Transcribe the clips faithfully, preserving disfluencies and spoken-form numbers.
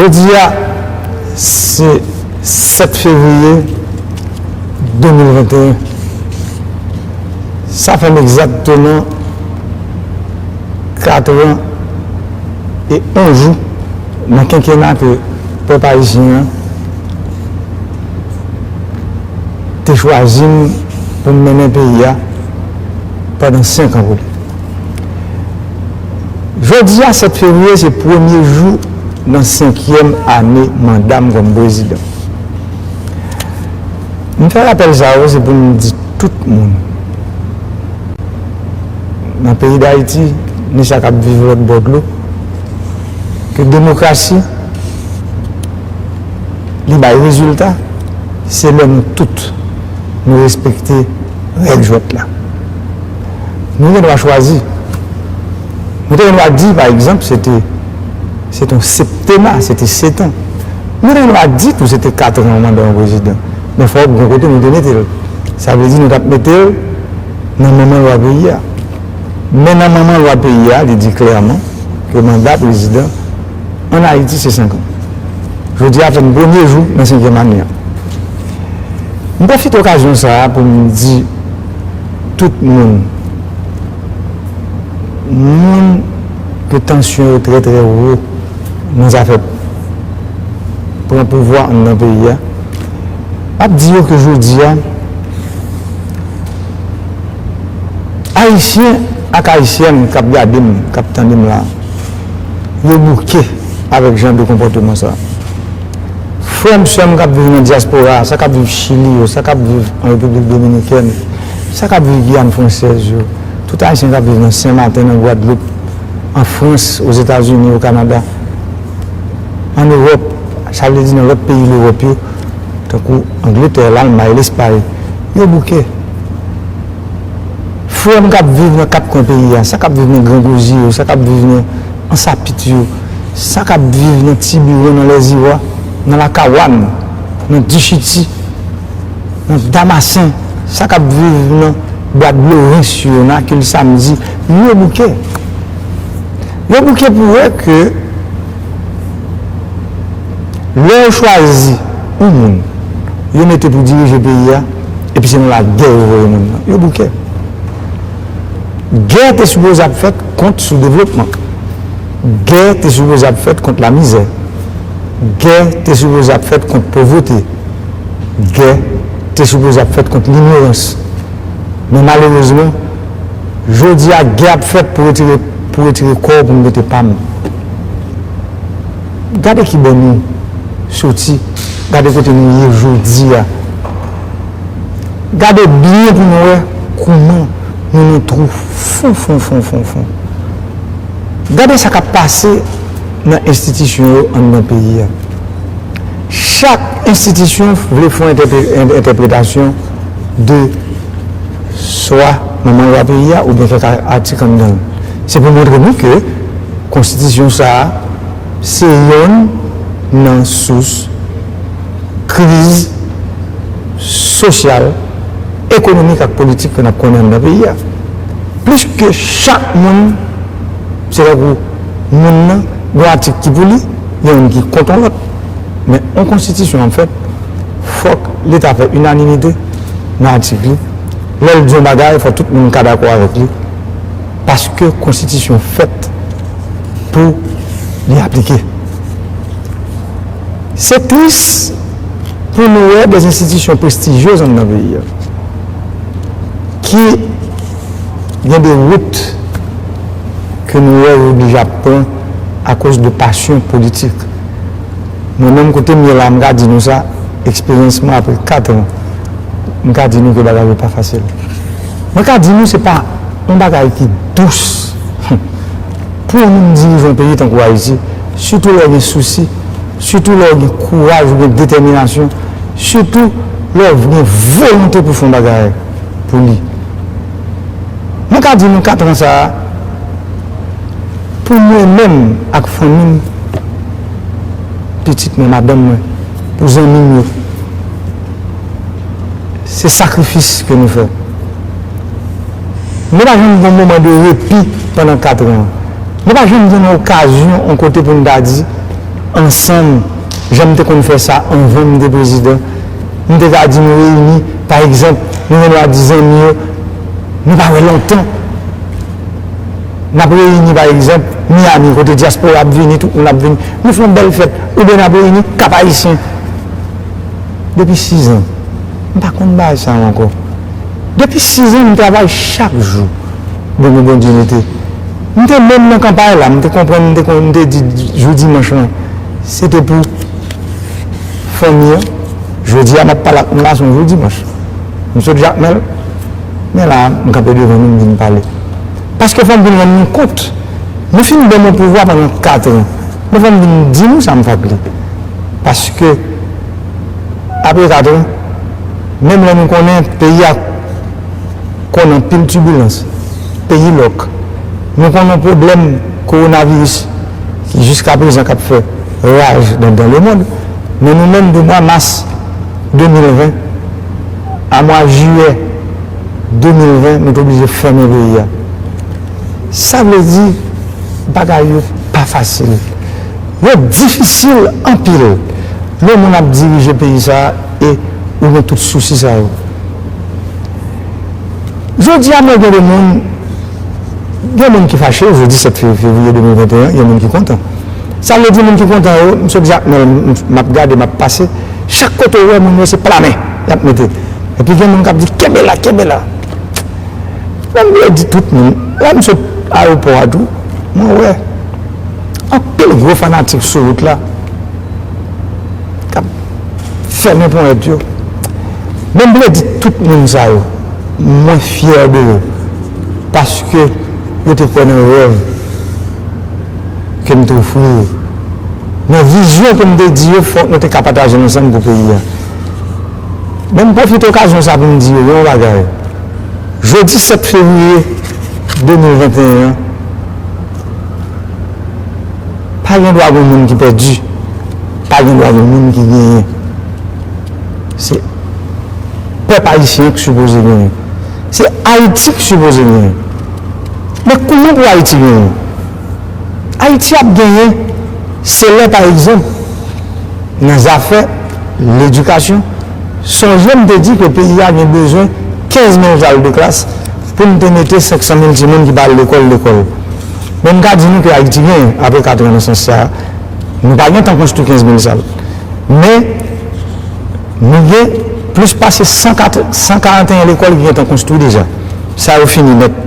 Jodi a, se sèt fevriye de mil venteyen. Sa fè m egzakteman katran e yon jou nan kenkena ke pèp ayisyen an te chwazi m pou m mennen peyi a pandan senk an pou li. Jodi a, sèt fevriye, se premye jou nan senkyèm ane manda m kòm prezidan. M fè rapèl sa yo, se pou m di tout moun nan peyi Dayiti, ni sa k ap viv lòt bò dlo, ke demokrasi, li bay rezilta, se lè nou tout, nou respekte règ jwèt la. Nou gen dwa chwazi. Nou te gen dwa di, pa egzanp, se te, se te yon septena, se te sèt an. Nou te gen dwa di tou se te katran manda yon prezidan. Men fòk gen kote nou te mete l. Sa vle di nou t ap mete l nan manman lwa peyi a. Men nan manman lwa peyi a, li di klèman ke manda prezidan ann Ayiti se senk an. Jodi a fè n premye jou nan senkyèm ane a. M pwofite okazyon sa a pou m di tout moun, moun ke tansyon yo trè, trè wo nan zafè pran pouvwa anndan peyi a, m ap di yo ke jodi a, Ayisyen ak Ayisyèn k ap gade m, k ap tande m la, yo bouke avèk jan de konpòteman sa. Frè m, sè m k ap viv nan dyaspora, sa k ap viv Chili yo, sa k ap viv an Repiblik Dominikèn, sa k ap viv Giyàn Fransèz yo, tout Ayisyen k ap viv nan Sen Maten, nan Gwadloup, an Frans, Ozetazini, o Kanada, ann Ewòp, sa vle di nan lòt peyi Lewòp yo, tankou Angletè, Lalmay, Lespay, yo bouke. Frè m k ap viv nan kat kwen peyi a, sa k ap viv nan Gran Gozye yo, sa k ap viv nan Ansapit yo, sa k ap viv nan Tibiwon, nan Lèziwa, nan Lakawann, nan Dichiti, nan Damasen, sa k ap viv nan Bwa Dlo Rens yo, nan Akil Samdi, yo bouke. Yo bouke pou wè ke lè yo chwazi yon moun, yo mete pou dirije peyi a, epi se nan lagè yo voye moun nan. Yo bouke. Gè te sipoze ap fèt kont soudevlopman. Gè te sipoze ap fèt kont lamizè. Gè te sipoze ap fèt kont povrete. Gè te sipoze ap fèt kont linyorans. Men malerezman, jodi a, gè ap fèt pou retire, pou retire kò w pou m mete pa m. Gade kibò nou soti, gade kote nou ye jodi a. Gade byen pou nou wè kouman nou nan twou fon, fon, fon, fon, fon. Gade sa k ap pase nan enstitisyon yo anndan peyi a. Chak enstitisyon vle fè yon entèpe-, en-, entèpretasyon de swa manman lwa peyi a oubyen kèk a-, atik anndan l. Se pou montre nou ke konstitisyon sa a se yonn nan sous kriz sosyal, ekonomik ak politik ke n ap konnen anndan peyi a. Pliske chak moun, se tankou moun nan, gen yon atik ki pou li, gen youn ki kont yon lòt. Men yon konstitisyon ap fèt, fòk Leta fè inanimite nan atik li. Lè l di yon bagay, fò tout moun ka dakò avèk li. Paske konstitisyon fèt pou li aplike. Se tris pou nou wè de enstitisyon prestijyez anndan peyi a ki gen de wout ke nou wè yo oblije ap pran akoz de pasyon politik. Mwen menm, kote m ye la, m ka di nou sa, eksperyans mwen apre kat an, m ka di nou ke bagay yo pa fasil. Mwen ka di nou se pa yon bagay ki dous pou yon moun dirije yon peyi tankou Ayiti, sitou lè w gen sousi, sitou lè w gen kouraj ou gen detèminasyon, sitou lè w gen volonte pou fè yon bagay pou li. Mwen ka di nou kat an sa a, pou mwen menm ak fanmi m, pitit mwen, madanm mwen, pou zanmi m yo, se sakrifis ke nou fè. Nou pa janm gen yon moman de repi pandan kat an. Nou pa janm jwenn yon okazyon, yon kote pou n ta di, ansanm, jan m te konn fè sa anvan m te prezidan. M te ka di nou reyini, pa egzanp, nou gen dwa di zanmi yo, nou pa wè lontan. N ap reyini, pa egzanp, Miami, kote dyaspora ap vini, tout moun ap vini. Nou fè yon bèl fèt. Oubyen n ap reyini Kap Ayisyen. Depi sis an, m pa konn bagay sa yo ankò. Depi sis an, m travay chak jou. Bon, bon, Bondye rete. M te menm nan kanpay la, m te konprann, m te konn, m te di jou dimanch lan, se te pou fanmi an. Jodi a, m ap pale ak nou la, se yon jou dimanch. M sot Jakmèl, men la, m kanpe devan nou, m vin pale. Paske fò m vin rann nou kont, nou fin ban m yon pouvwa pandan kat an. Men fò m vin di nou sa m fè ak li. Paske, apre kat an, menm lè nou konnen peyi a konn anpil tibilans, peyi lòk, nou konn yon pwoblèm kowonaviris ki jiska prezan k ap fè raj nan, nan lemonn, men nou menm de mwa mas de mil ven a mwa jiyè de mil ven, nou te oblije fèmen peyi a. Sa vle di, bagay yo pa fasil. Yo difisil anpil lè yon moun ap dirije peyi sa a e ou gen tout sousi sa yo. Jodi a, mwen gen de moun, gen moun ki fache, jodi sèt fe-, fevriye de mil venteyen, gen moun ki kontan. Sa vle di, moun ki kontan yo, m sot Jakmèl, m, m ap gade, m ap pase, chak kote w wè moun yo, se plamen y ap mete. Epi gen moun k ap di, kenbe la, kenbe la. Men m vle di tout moun, lè m sot ayewopò a tou, mwen wè anpil gwo fanatik sou wout la k ap fèmen ponyèt yo. Men m vle di tout moun sa yo, mwen fyè de yo, paske yo te kwè nan rèv ke m te ofri yo, nan vizyon ke m te di yo fòk nou te ka pataje l ansanm pou peyi a. Men m pwofite okazyon sa pou m di yo yon bagay. Jodi sèt fevriye de mil venteyen an, pa gen dwa gen moun ki pèdi, pa gen dwa gen moun ki genyen. Se pèp ayisyen an ki sipoze genyen. Se Ayiti ki sipoze genyen. Men kouman pou Ayiti genyen? Ayiti ap genyen, se lè, pa egzanp, nan zafè ledikasyon, sonje m te di ke peyi a gen bezwen kenz mil sal de klas pou n te mete senk san mil timoun ki pa al lekòl, lekòl. Men m ka di nou ke Ayiti genyen, apre kat an nan sans sa a, nou pa gen tan konstwi kenz mil sal. Men, nou gen plis pase san kat, san karanteyen lekòl ki gentan konstwi deja. Sa yo fini nèt.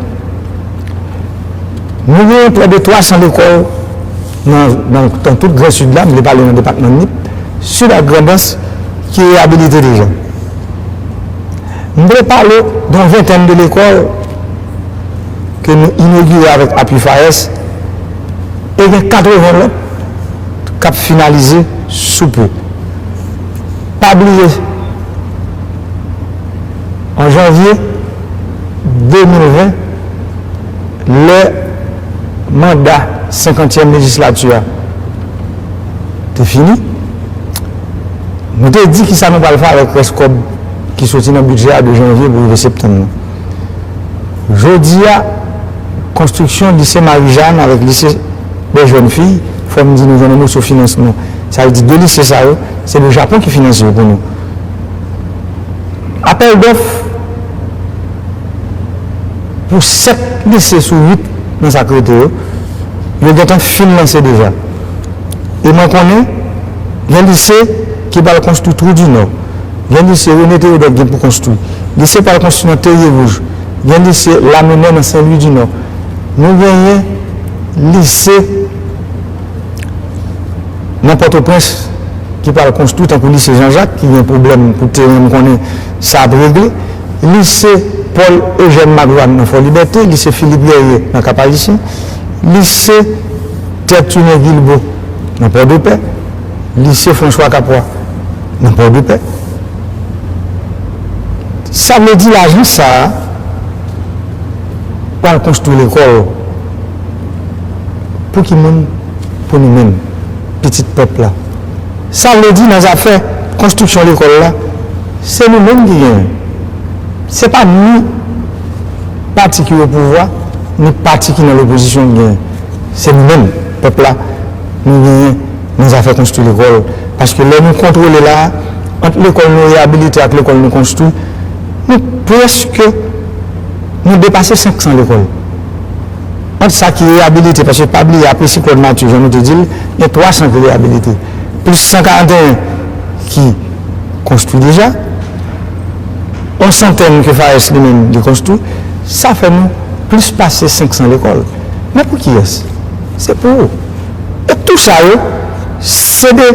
Nou gen prè de twa san lekòl nan, nan, nan tout Gran Sid la, m vle pale nan depatman Nip, Sid ak Grandans, ki reyabilite deja. M vle pale de yon ventèn de lekòl ke nou inogire avèk apui FAES, e gen katreven lòt k ap finalize sou pe. Pa bliye, an janvye de mil ven, lè manda senkantyèm lejislati a te fini, nou te di kisa nou pral fè avèk rès kòb ki soti nan bidjè a de janvye pou rive septanm nan. Jodi a, konstriksyon lise Marijàn avèk lise Bèjèn Fiy, fò m di nou jwenn yon moso finansman. Sa vle di de lise sa yo, se le Japon ki finanse yo pou nou. Apèl dòf pou sèt lise sou uit nan sa k rete yo, yo gentan fin lanse deja. E mwen konnen, gen lise ki pral konstwi Twou di Nò, gen lise René Théodore gen pou konstwi, lise pral konstwi nan Terye Wouj, gen lise Lamenè nan Sen Lwi di Nò. Nou genyen lise nan Pòtoprens ki pral konstwi, tankou lise Jan Jak, ki gen pwoblèm pou teren, m konnen sa ap regle. Lise Paul Eugène Magloire nan Fò Libète, lise Philippe Guerrier nan Kap Ayisyen, lise Tertullien Guilbaud nan Pòdepè, lise François Capois nan Pòdepè. Sa vle di lajan sa a pral konstwi lekòl. Pou ki moun? Pou nou menm, pitit pèp la. Sa vle di nan zafè konstriksyon lekòl la, se nou menm ki genyen. Se pa ni pati ki o pouvwa, ni pati ki nan lopozisyon ki genyen. Se nou menm, pèp la, nou genyen nan zafè konstwi lekòl. Paske lè nou kontwole la, ant lekòl nou reyabilite ak lekòl nou konstwi, nou prèske, nou depase senk san lekòl. Ant sa ki reyabilite, paske pa bliye, apre siklòn Matye, jan nou te di l, gen twa san ki reyabilite, plis san karanteyen ki konstwi deja, yon santèn ke FAES li menm li konstwi, sa fè nou plis pase senk san lekòl. Men pou kiyès? Se pou ou. E tou sa yo, se de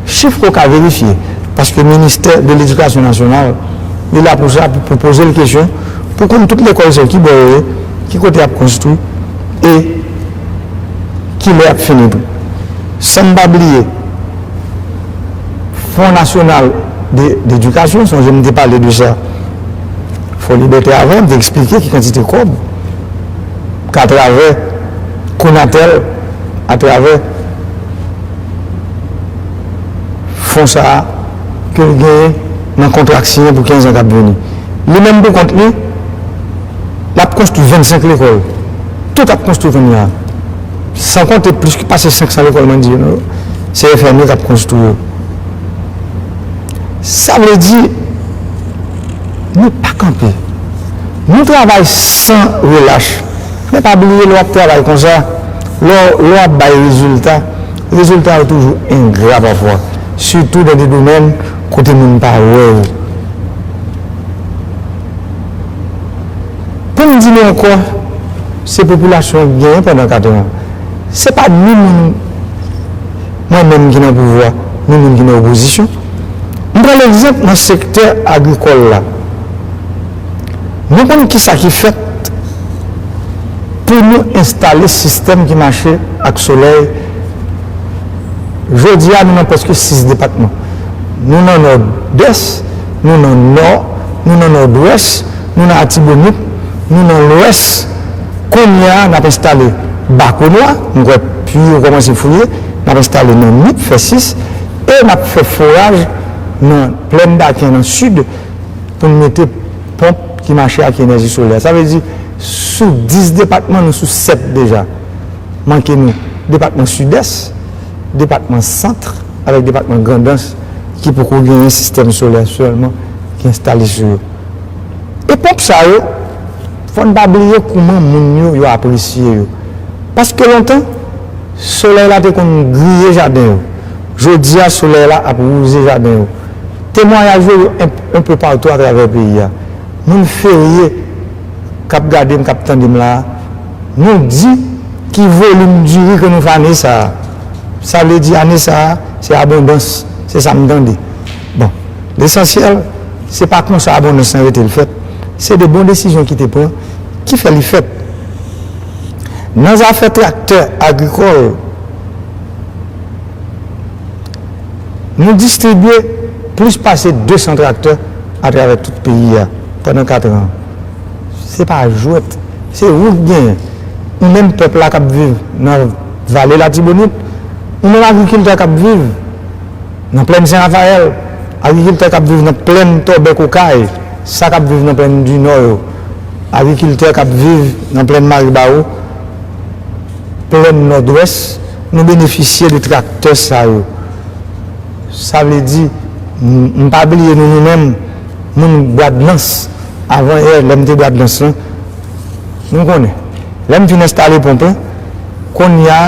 chif ke w ka verifye. Paske Ministè de Ledikasyon Nasyonal, li la pou sa, pou, pou poze l kesyon, pou konn tout lekòl sa yo, ki bò yo ye, ki kote y ap konstwi, e kilè y ap fini tou. San m pa bliye, Fon Nasyonal de, d'Edikasyon, sonje m te pale de sa Fò Libète avan, m te eksplike ki kantite kòb k atravè Konatel, atravè fon sa a, ke l genyen nan kontra k siyen pou kenz an k ap vini. Li menm pou kont li, l ap konstwi vennsenk lekòl. Tout ap konstwi kounye a. San konte plis ki pase senk san lekòl, mwen di yo, non, se F M I k ap konstwi yo. Sa vle di, nou pa kanpe. Nou travay san relach. Men pa bliye, lè w ap travay konsa, lè w, lè w ap bay rezilta, rezilta yo toujou engra pafwa. Sitou nan de domèn kote moun pa wè w. Pou m di nou ankò, se popilasyon k genyen pandan kat an. Se pa ni moun mwen menm ki nan pouvwa, ni moun ki nan opozisyon. M pran legzanp nan sektè agrikòl la. Nou konn kisa ki fèt pou nou enstale sistèm ki mache ak solèy. Jodi a, nou nan prèske sis depatman. Nou nan Nòdès, nou nan Nò, nou nan Nòdwès, nou nan Atibonit, nou nan Lwès. Kounye a, n ap enstale Bakonwa, m kwè pwi yo kòmanse fouye, n ap enstale nan Nip, fè sis, e n ap fè foraj nan Plèn Baken nan Sid pou n mete ponp ki mache ak enèji solè. Sa vle di, sou dis depatman, nou sou sèt deja. Manke nou depatman Sidès, depatman Sant, avèk depatman Grandans, ki poko genyen sistèm solè sèlman ki enstale sou yo. E ponp sa yo, fò n pa bliye kouman moun yo, yo apresye yo. Paske lontan, solèy la te konn griye jaden yo. Jodi a, solèy la ap wouze jaden yo. Temwayaj yo, yo enp-, enpe patou atravè peyi a. Moun ferye k ap gade m, k ap tande m la a, nou di ki volim diri ke nou fè ane sa a. Sa vle di ane sa a, se abondans, se sa m tande. Bon, lesansyèl, se pa konsa abondans lan rete l fèt. Se de bon desizyon ki te pran, ki fè li fèt. Nan zafè traktè agrikòl, nou distribye plis pase de san traktè atravè tout peyi a pandan kat an. Se pa jwèt. Se ou k genyen. Ou menm pèp la k ap viv nan Vale Latibonit, ou menm agrikiltè k ap viv nan Plèn Sen Rafayèl, agrikiltè k ap viv nan Plèn Tòbèk Okay, sa k ap viv nan Plèn di Nò yo, agrikiltè k ap viv nan Plèn Maribawo, Plèn Nòdwès, nou benefisye de traktè sa yo. Sa vle di, m, m pa bliye nou, nou menm, moun Bwadnans, avan yè, lè m te Bwadnans lan, nou konnen. Lè m fin enstale ponp lan, kounye a,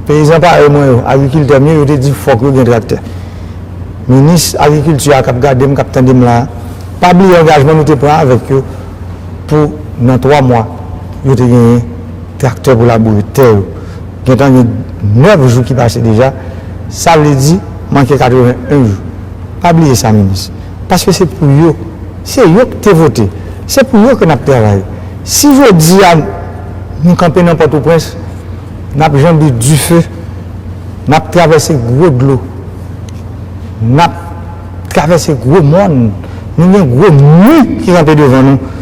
peyizan parèy mwen yo, agrikiltè m yo, yo te di fòk yo gen traktè. Minis agrikilti a k ap gade m, k ap tande m la a, pa bliye angajman nou te pran avèk yo pou nan twa mwa, yo te genyen traktè pou laboure tè yo. Gentan gen nèf jou ki pase deja, sa vle di manke katreven en jou. Pa bliye sa, minis. Paske se pou yo. Se yo k te vote. Se pou yo ke n ap travay. Si jodi a nou kanpe nan Pòtoprens, n ap janbe dife, n ap travèse gwo dlo, n ap travèse gwo mòn, nou gen gwo mi ki kanpe devan nou,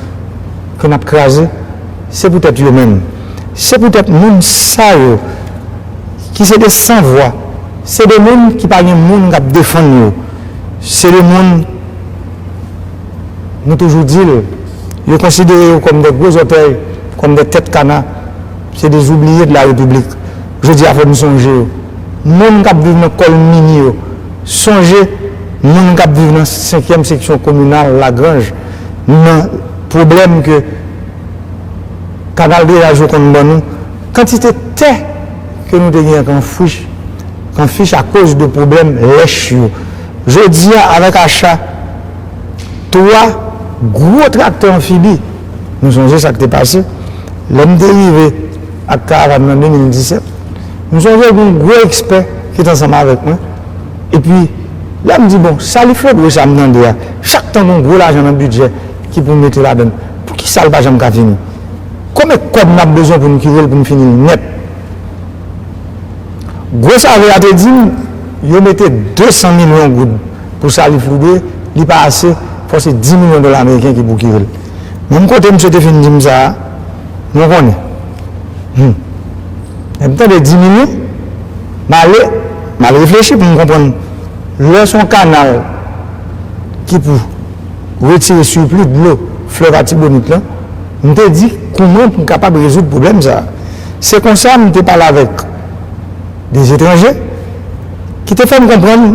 ke n ap kraze, se poutèt yo menm. Se poutèt moun sa yo, ki se de sanvwa, se de moun ki pa gen moun k ap defann yo, se de moun, nou toujou di l, yo konsidere yo kòm de gwo zòtèy, kòm de tèt kana, se des oubliés de la République. Jodi a, fò n sonje yo. Moun k ap viv nan Kòlmini yo, sonje moun k ap viv nan senkyèm seksyon kominal Lagranj, nan pwoblèm ke kanal drenaj yo konn ban nou, kantite tè ke nou te gen k an fich, k an fich akoz de pwoblèm lèch yo. Jodi a, avèk acha twa gwo traktè anfibi, nou sonje sa k te pase, lè m te rive ak karavàn nan de mil disèt, m sonje gen yon gwo ekspè ki te ansanm avèk mwen. Epi, lè m di, bon, Salif Lodwe sa m tande a, chak tan gen yon gwo lajan nan bidjè ki pou mete ladan l, poukisa l pa janm ka fini? Konbyen kòb n ap bezwen pou n kire l, pou n fini l nèt? Gwo save a te di m, yo mete de san milyon goud pou Salif Lodwe, li pa ase, fò se dis milyon dola ameriken ki pou kire l. Menm kote misye te fin di m sa a, nou konnen. Hmm. Lè m tande dis milyon, m ale, m al reflechi pou m konprann. Lè se yon kanal ki pou retire sipli dlo flèv Atibonit lan, m te di, kouman pou m kapab rezoud pwoblèm sa a? Se konsa m te pale avèk de etranje ki te fè m konprann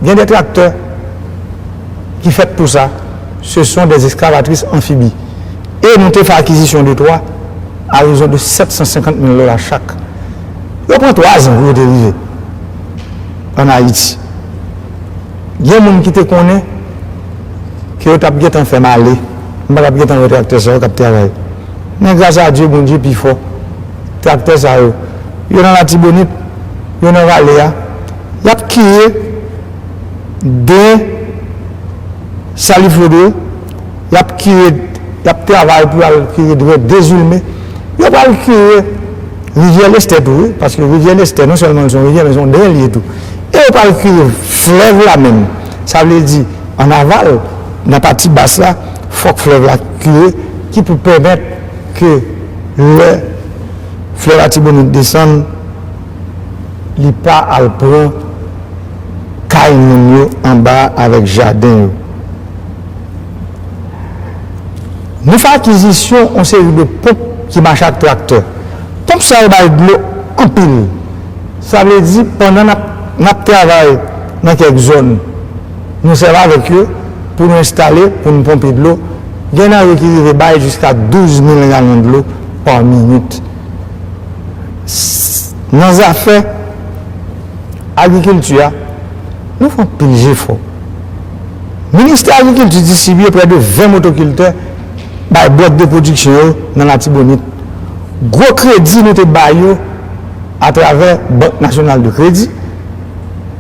gen de traktè ki fèt pou sa, ce sont des excavatris amphibies. E nou te fè akizisyon de twa a rezon de sèt san senkant mil dola chak. Yo pran twa zan pou yo te rive ann Ayiti. Gen moun ki te konnen ke yo t ap gentan fè m ale, m pa t ap gentan wè traktè sa yo k ap travay. Men gras a Dye, Bondye pi fò. Traktè sa yo, yo nan Latibonit, yo nan vale a, y ap kire de Salif Lodwe, y ap kire, y ap travay pou y al kire dren Dezilme. Yo pral kire Rivyè Lestè tou, wi, paske Rivyè Lestè, non sèlman l se yon rivyè, men se yon dren li ye tou. E yo pral kire flèv la menm. Sa vle di, ann aval, nan pati bas la, fòk flèv la kire, ki pou pèmèt ke lè flèv Latibonit desann, li pa al pran kay moun yo anba avèk jaden yo. Nou fè akizisyon yon seri de ponp ki mache ak traktè. Ponp sa yo bay dlo anpil. Sa vle di, pandan n ap, n ap travay nan kèk zòn, nou sèvi avèk yo pou nou enstale, pou nou ponpe dlo. Gen nan yo ki rive bay jiska douz mil galon dlo pa minit. S-, nan zafè agrikilti a, nou fè anpil jefò. Ministè Agrikilti distribye prè de ven motokiltè bay blòk de pwodiksyon yo nan Latibonit. Gwo kredi nou te ba yo atravè Bank Nasyonal de Kredi,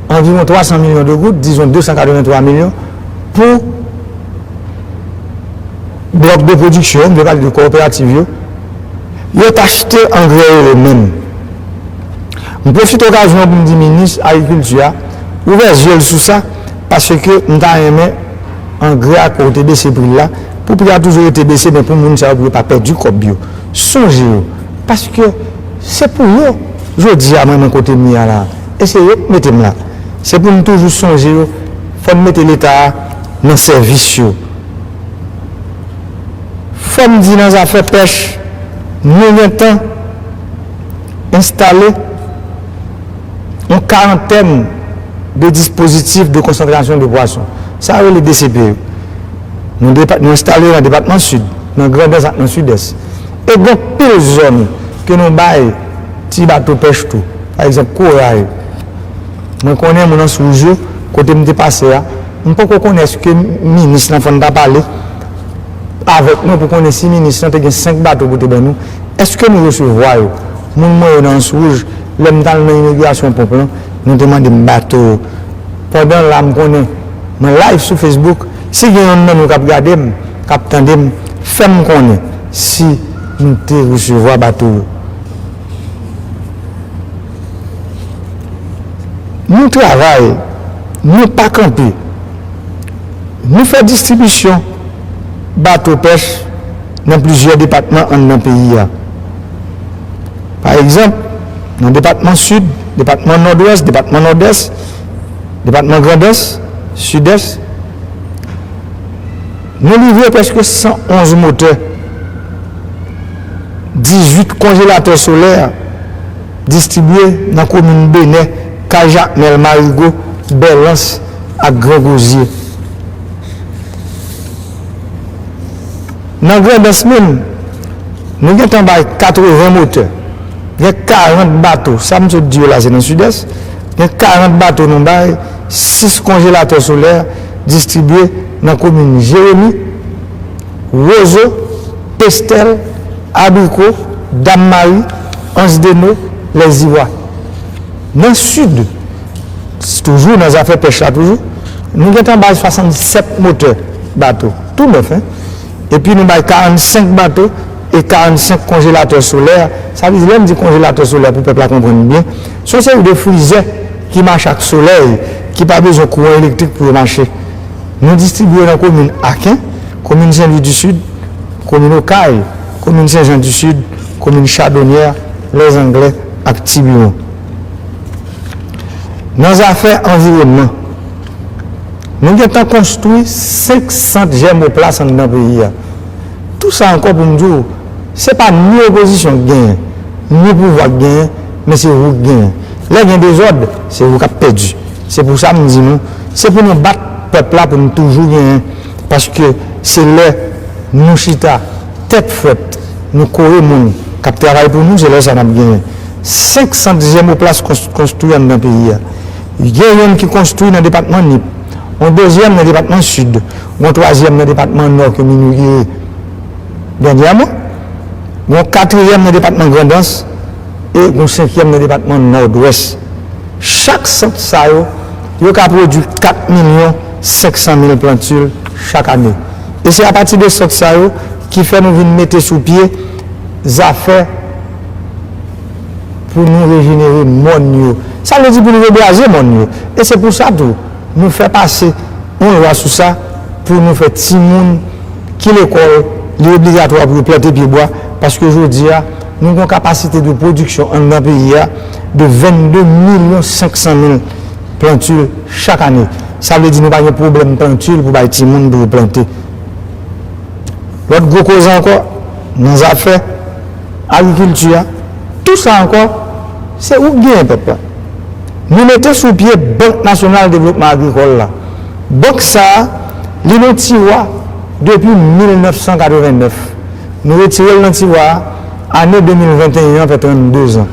anviwon twa san milyon de goud, dizon de san katrevenntwa milyon, pou blòk de pwodiksyon, m vle pale de kowoperativ yo, yo t achte angrè yo yo menm. M pwofite okazyon an pou m di minis agrikilti a, ouvè zye l sou sa, paske m ta renmen angrè a ke w te bese pri l la, pou pri a toujou rete bese, men pou moun sa yo, pou yo pa pèdi kòb yo. Sonje yo, paske se pou yo, jodi a, mwen, mwen kote m ye a la, e se yo k mete m la. Se pou n toujou sonje yo, fò n mete Leta a nan sèvis yo. Fò m di nan zafè pèch, nou gentan enstale yon karantèn de dispozitif de konsantrasyon de pwason. Sa yo rele D C P yo. Nou depa-, nou enstale yo nan depatman Sid, nan Grandans ak nan Sidès. E gen anpil zòn ke nou bay ti bato pèch tou. Pa egzanp, Koray. Mwen konnen moun Anse Rouge yo, kote m te pase a, m poko konnen èske minis lan fò n ta pale avèk mwen pou konnen si minis lan te gen senk bato pou te ban nou, èske nou resevwa yo? Moun mwen yo nan Anse Rouge, lè m t al nan inogilasyon ponp lan, nou te mande m bato yo. Pandan la, m konnen, mwen live sou Facebook, si gen yonn nan nou k ap gade m, k ap tande m, fè m konnen si nou te resevwa bato yo. Nou travay, nou pa kanpe. Nou fè distribisyon bato pèch nan plizyè depatman anndan peyi a. Pa egzanp, nan depatman Sid, depatman Nòdwès, depatman Nòdès, depatman Grandans, Sidès, nou livre prèske san onz motè, dizuit konjelatè solè, distribye nan komin Benè, Kay Jakmèl, Marigo, Bèlans ak Gran Gozye. Nan Grandans menm, nou gentan bay katreven motè. Gen karant bato, sa m sot di yo la se nan Sidès. Gen karant bato nou bay, sis konjelatè solè distribye nan komin Jeremi, Wozo, Pestèl, Abriko, Dam Mari, Ansdeno, Lèzivwa. Nan Sid, toujou nan zafè pèch la toujou, nou gentan bay swasannsèt motè bato, tou nèf, en. Epi nou bay karannsenk bato e karannsenk konjelatè solè. Sa vle di, lè m di konjelatè solè, pou pèp la konprann byen, se yon seri de frizè ki mache ak solèy, ki pa bezwen kouran elektrik pou yo mache. Nou distribye yo nan komin Aken, komin Sen Lwi di Sid, komin Okay, komin Sen Jan di Sid, komin Chadonyè, Lèzanglè ak Tibiwon. Nan zafè anviwònman, nou gentan konstwi senk sant jèmoplas anndan peyi a. Tou sa ankò pou m di w, se pa ni opozisyon k genyen, ni pouvwa k genyen, men se ou k genyen. Lè gen dezòd, se ou k ap pèdi. Se pou sa m di nou, se pou nou bat pèp la pou nou toujou genyen. Paske se lè nou chita tèt frèt, nou kore moun k ap travay pou nou, se lè sa n ap genyen. Senk sant jèmoplas kons-, konstwi anndan peyi a. Gen youn ki konstwi nan depatman Nip, yon dezyèm nan depatman Sid, yon twazyèm nan depatman Nò ke m inogire dènyèman, yon katriyèm nan depatman Grandans e yon senkyèm nan depatman Nòdwès. Chak sant sa yo, yo ka pwodui kat milyon senk san mil plantil chak ane. E se apati de sant sa yo ki fè nou vin mete sou pye zafè pou nou rejenere mòn yo. Sa vle di pou nou rebraze mòn yo. E se pou sa tou, nou fè pase yon lwa sou sa pou nou fè timoun ki lekòl, li obligatwa pou yo plante pyebwa, paske jodi a, nou gen yon kapasite de pwodiksyon anndan peyi a de vennde milyon senk san mil plantil chak ane. Sa vle di nou pa gen pwoblèm plantil pou bay timoun pou yo plante. Lòt gwo koze ankò, nan zafè agrikilti a, tou sa ankò, se ou k genyen pèp la. Nou mete sou pye Bank Nasyonal Devlopman Agrikòl la. Bank sa a, li nan tiwa depi mil nèf san katrevennèf. Nou retire l nan tiwa a, ane de mil venteyen an fè trannde zan.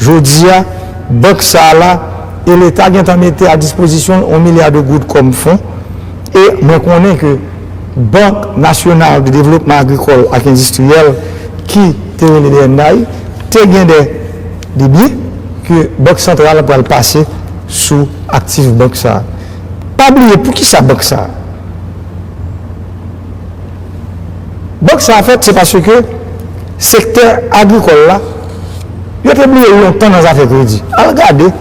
Jodi a, bank sa a la, e Leta gentan mete a dispozisyon l yon milya de goud kòm fon, e mwen konnen ke Bank Nasyonal de Devlopman Agrikòl ak Endistriyèl, ki te rele B N D A I, te gen de, de byen ke Bank Santral pral pase sou aktif bank sa a. Pa bliye, poukisa bank sa a? Bank sa a fèt, se paske sektè agrikòl la, yo te bliye l lontan nan zafè kredi. Al gade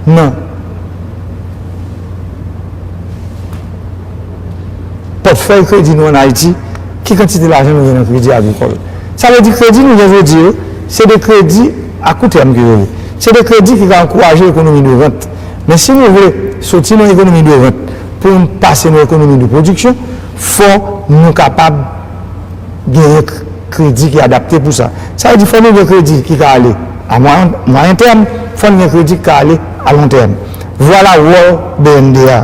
nan pòtfèy kredi nou ann Ayiti, ki kantite lajan nou gen nan kredi agrikòl. Sa vle di kredi nou gen jodi yo, se de kredi a kou tèm ke yo ye. Se de kredi ki ka ankouraje ekonomi de rant. Men si nou vle soti nan ekonomi de rant pou n pase nan ekonomi de pwodiksyon, fò nou kapab genyen k-, kredi ki adapte pou sa. Sa vle di fò nou gen kredi ki ka ale a mwayen, mwayen tèm, fò n gen kredi ki ka ale a lon tèm. Vwala wòl B N D A.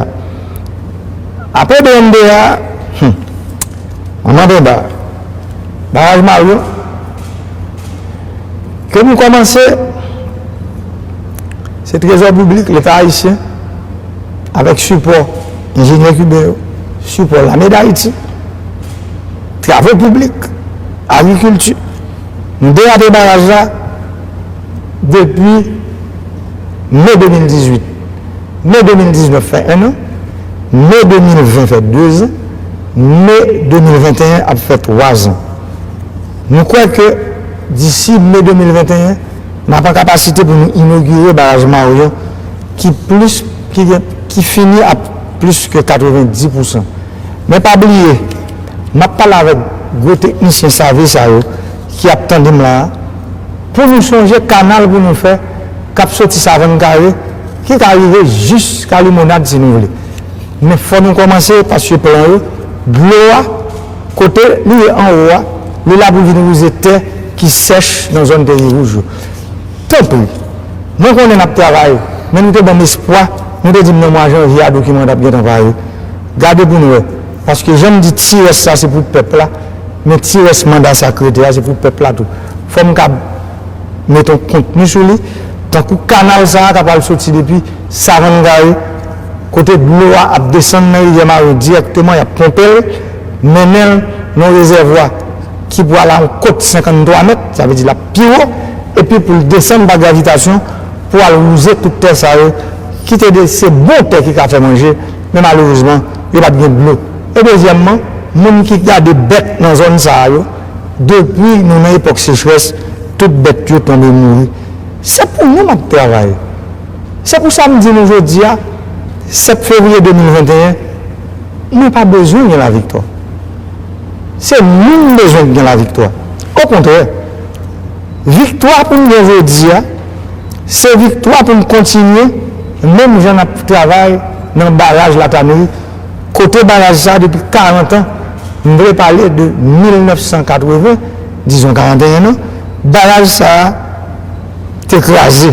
Apre B N D A, hmm, ann anba, baraj Mario, ke nou kòmanse, se Trezò piblik, Leta ayisyen, avèk sipò enjenyè kiben yo, sipò Lame d Ayiti, Travo piblik, Agrikilti, nou derape baraj la depi me de mil dizuit. Me de mil diznèf fè en an, me de mil ven fè de zan, me de mil venteyen ap fè twa zan. Nou kwè ke disi me de mil venteyen, n ap an kapasite pou nou inogire baraj Mario ki plis, ki gen, ki fini a plis ke katrevenndis pousan. Men pa bliye, m ap pale avèk gwo teknisyen save sa yo ki ap tande m la a, pou nou sonje kanal pou nou fè k ap soti Savann Kare, ki ka rive jiska Limonad si nou vle. Men fò nou kòmanse paske plan yo, dlo a, kote li ye anwo a, li la pou vin wouze tè ki sèch nan zòn Teri Wouj yo. Tanpri, Mwen konnen n ap travay, men nou te ban m espwa, nou te di m nan mwa janvye a dokiman an t ap gentan pare. Gade pou n wè, paske jan m di ti rès sa se pou pèp la, men ti rès manda sa k rete a se pou pèp la tou. Fò m kab met yon kontni sou li, tankou kanal sa a k ap al soti depi Savann Kare, kote dlo a ap desann nan rivyè Mayon dirèkteman, y ap ponpe l, mennen l nan rezèvwa ki pral a yon kot senkanntwa mèt, sa vle di l ap pi wo, epi pou l desann pa gravitasyon pou al wouze tout tè sa yo, ki te de se bon tè ki ka fè manje, men malerezman, yo pa t gen dlo. E dezyèmman, moun ki gade bèt nan zòn sa a yo, depi nou nan epòk sechrès, tout bèt yo tonbe mouri. Se pou nou m ap travay. Se pou sa m di nou jodi a, sèt fevriye de mil venteyen, mwen pa bezwen gen laviktwa. Se nou m bezwen gen laviktwa. Okontrè, viktwa pou n gen jodi a, se viktwa pou n kontinye menm jan n ap travay nan baraj Latanri, kote baraj sa a depi karant an, m vle pale de mil nèf san katreven, dizon karant e en an, baraj sa a te kraze.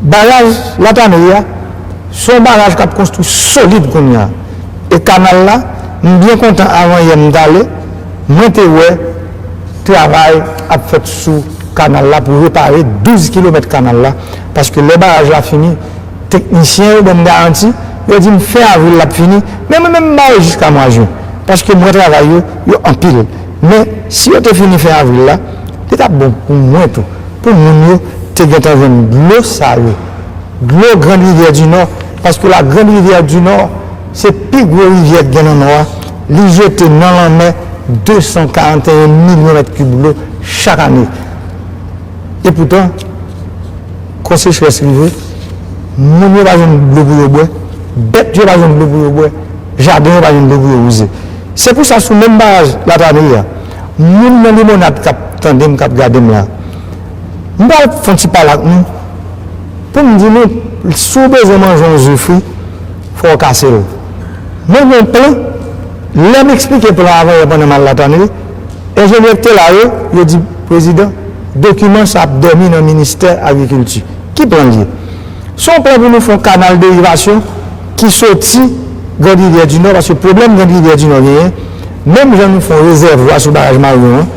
Baraj Latanri a, se yon baraj k ap konstwi solid kounye a. E kanal la, m byen kontan avan yè m t ale, mwen te wè travay ap fèt sou kanal la pou repare douz kilomèt kanal la, paske lè baraj la fini, teknisyen yo ban m garanti, yo di m fen avril l ap fini, men mwen menm m bare jiska mwa jen, paske m wè travay yo, yo anpil. Men, si yo te fini fen avril la, li t ap bon pou mwen tou, pou moun yo te gentan jwenn dlo sa yo. Dlo Grande Rivière du Nord, paske la Grande Rivière du Nord, se pi gwo rivyè k gen nan Nò a, li jete nan lanmè de san karant e en milyon mèt kib dlo chak ane. Epoutan, kan sechrès rive, moun yo pa jwenn dlo pou yo bwè, bèt yo pa jwenn dlo pou yo bwè, jaden yo pa jwenn dlo pou yo wouze. Se pou sa, sou menm baraj Latanri a, moun nan Limonad k ap tande m, k ap gade m la, m pral fè yon ti pale ak nou, pou m di nou, si w bezwen manje yon zo fri, fò w kase l. Mwen gen yon plan, lè m eksplike plan avan yè pandan m al Latanri, enjenyè k te la yo, yo di, Prezidan, dokiman sa ap dòmi nan ministè agrikilti. Ki plan l ye? Se yon plan pou nou fè yon kanal derivasyon ki soti Grande Rivière du Nord, paske pwoblèm Grande Rivière du Nord genyen, menm jan nou fè yon rezèvwa sou baraj Marion an,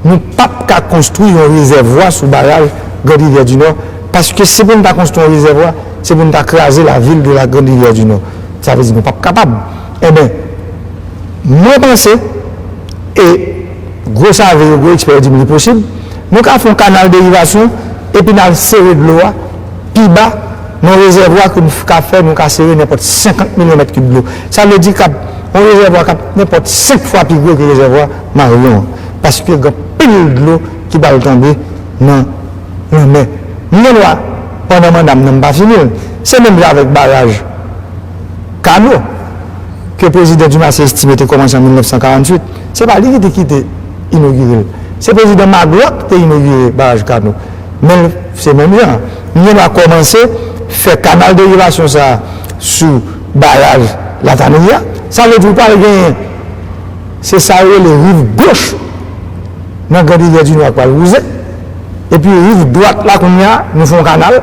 nou p ap ka konstwi yon rezèvwa sou baraj Grande Rivière du Nord, paske si pou n ta konstwi yon rezèvwa, se pou n ta kraze la ville de la Grande Rivière du Nord. Sa vle di nou p ap kapab. Enben, mwen panse, e gwo save yo, gwo ekspè yo di m li posib, nou ka fè yon kanal derivasyon, epi n al sere dlo a pi ba, nan rezèvwa ke nou ka fè, nou ka sere nenpòt senkant milyon mèt kib dlo. Sa vle di k ap, yon rezèvwa k ap nenpòt senk fwa pi gwo ke rezèvwa Marion an. Paske gen anpil dlo ki pral tonbe nan lanmè. M gen dwa, pandan manda m nan, m pa fini l. Se menm jan avèk baraj Kano, ke prezidan Dumarsais Estimé te kòmanse an mil nèf san karanntuit. Se pa li ki te kite inogire l. Se prezidan Magloire ki te inogire baraj Kano. Men l, se menm jan. M gen dwa kòmanse fè kanal derivasyon sa a sou baraj Latanri a. Sa vle di ou pral genyen, se sa yo rele riv goch nan Grande Rivière du Nord k pral wouze. Epi riv dwat la kounye a, nou fè yon kanal,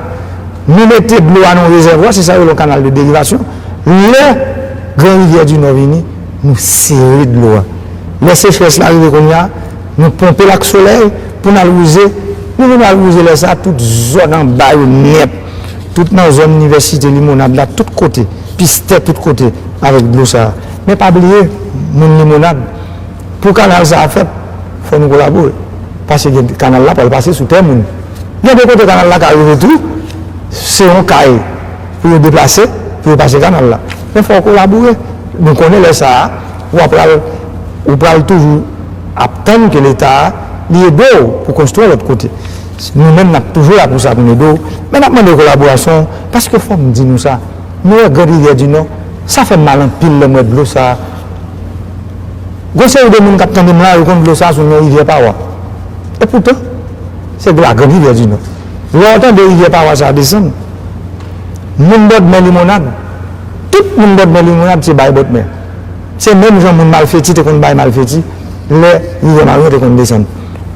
nou mete dlo a nan yon rezèvwa, se sa yo rele yon kanal de derivasyon. Lè Gran Rivyè di Nò vini, nou sere dlo a. Lè sechrès la rive kounye a, nou ponpe l ak solèy pou n al wouze. Nou vin al wouze lè sa a, tout zòn anba yo nèt. Tout nan zòn inivèsite Limonad la, tout kote, Pistè, tout kote, avèk dlo sa a. Men pa bliye, moun Limonad, pou kanal sa a fèt, fò nou kolabore. Paske gen kanal la pral pase sou tè moun. Gen de kote kanal la ka rive tou, se yon kay pou yo deplase, pou yo pase kanal la. Men fò w kolabore. Nou konnen lè sa a, w a pral, ou pral toujou ap tann ke Leta a, li ede w pou konstwi lòt kote. Nou menm, n ap toujou la pou sa, pou n ede w. Men n ap mande w kolaborasyon w, paske fò m di nou sa. Nou wè Grand Rivière du Nord, sa fè m mal anpil lè m wè dlo sa a. Gon seri de moun k ap tande m la, yo konn dlo sa a sou non Rivyè Pawa. Epoutan, se la Grand Rivière du Nord. Lè w tande Rivyè Pawa sa a desann, moun bòdmè Limonad, tout moun bòdmè Limonad se bay bòdmè. Se menm jan moun Malfeti te konn bay Malfeti lè Rivyè Marion te konn desann.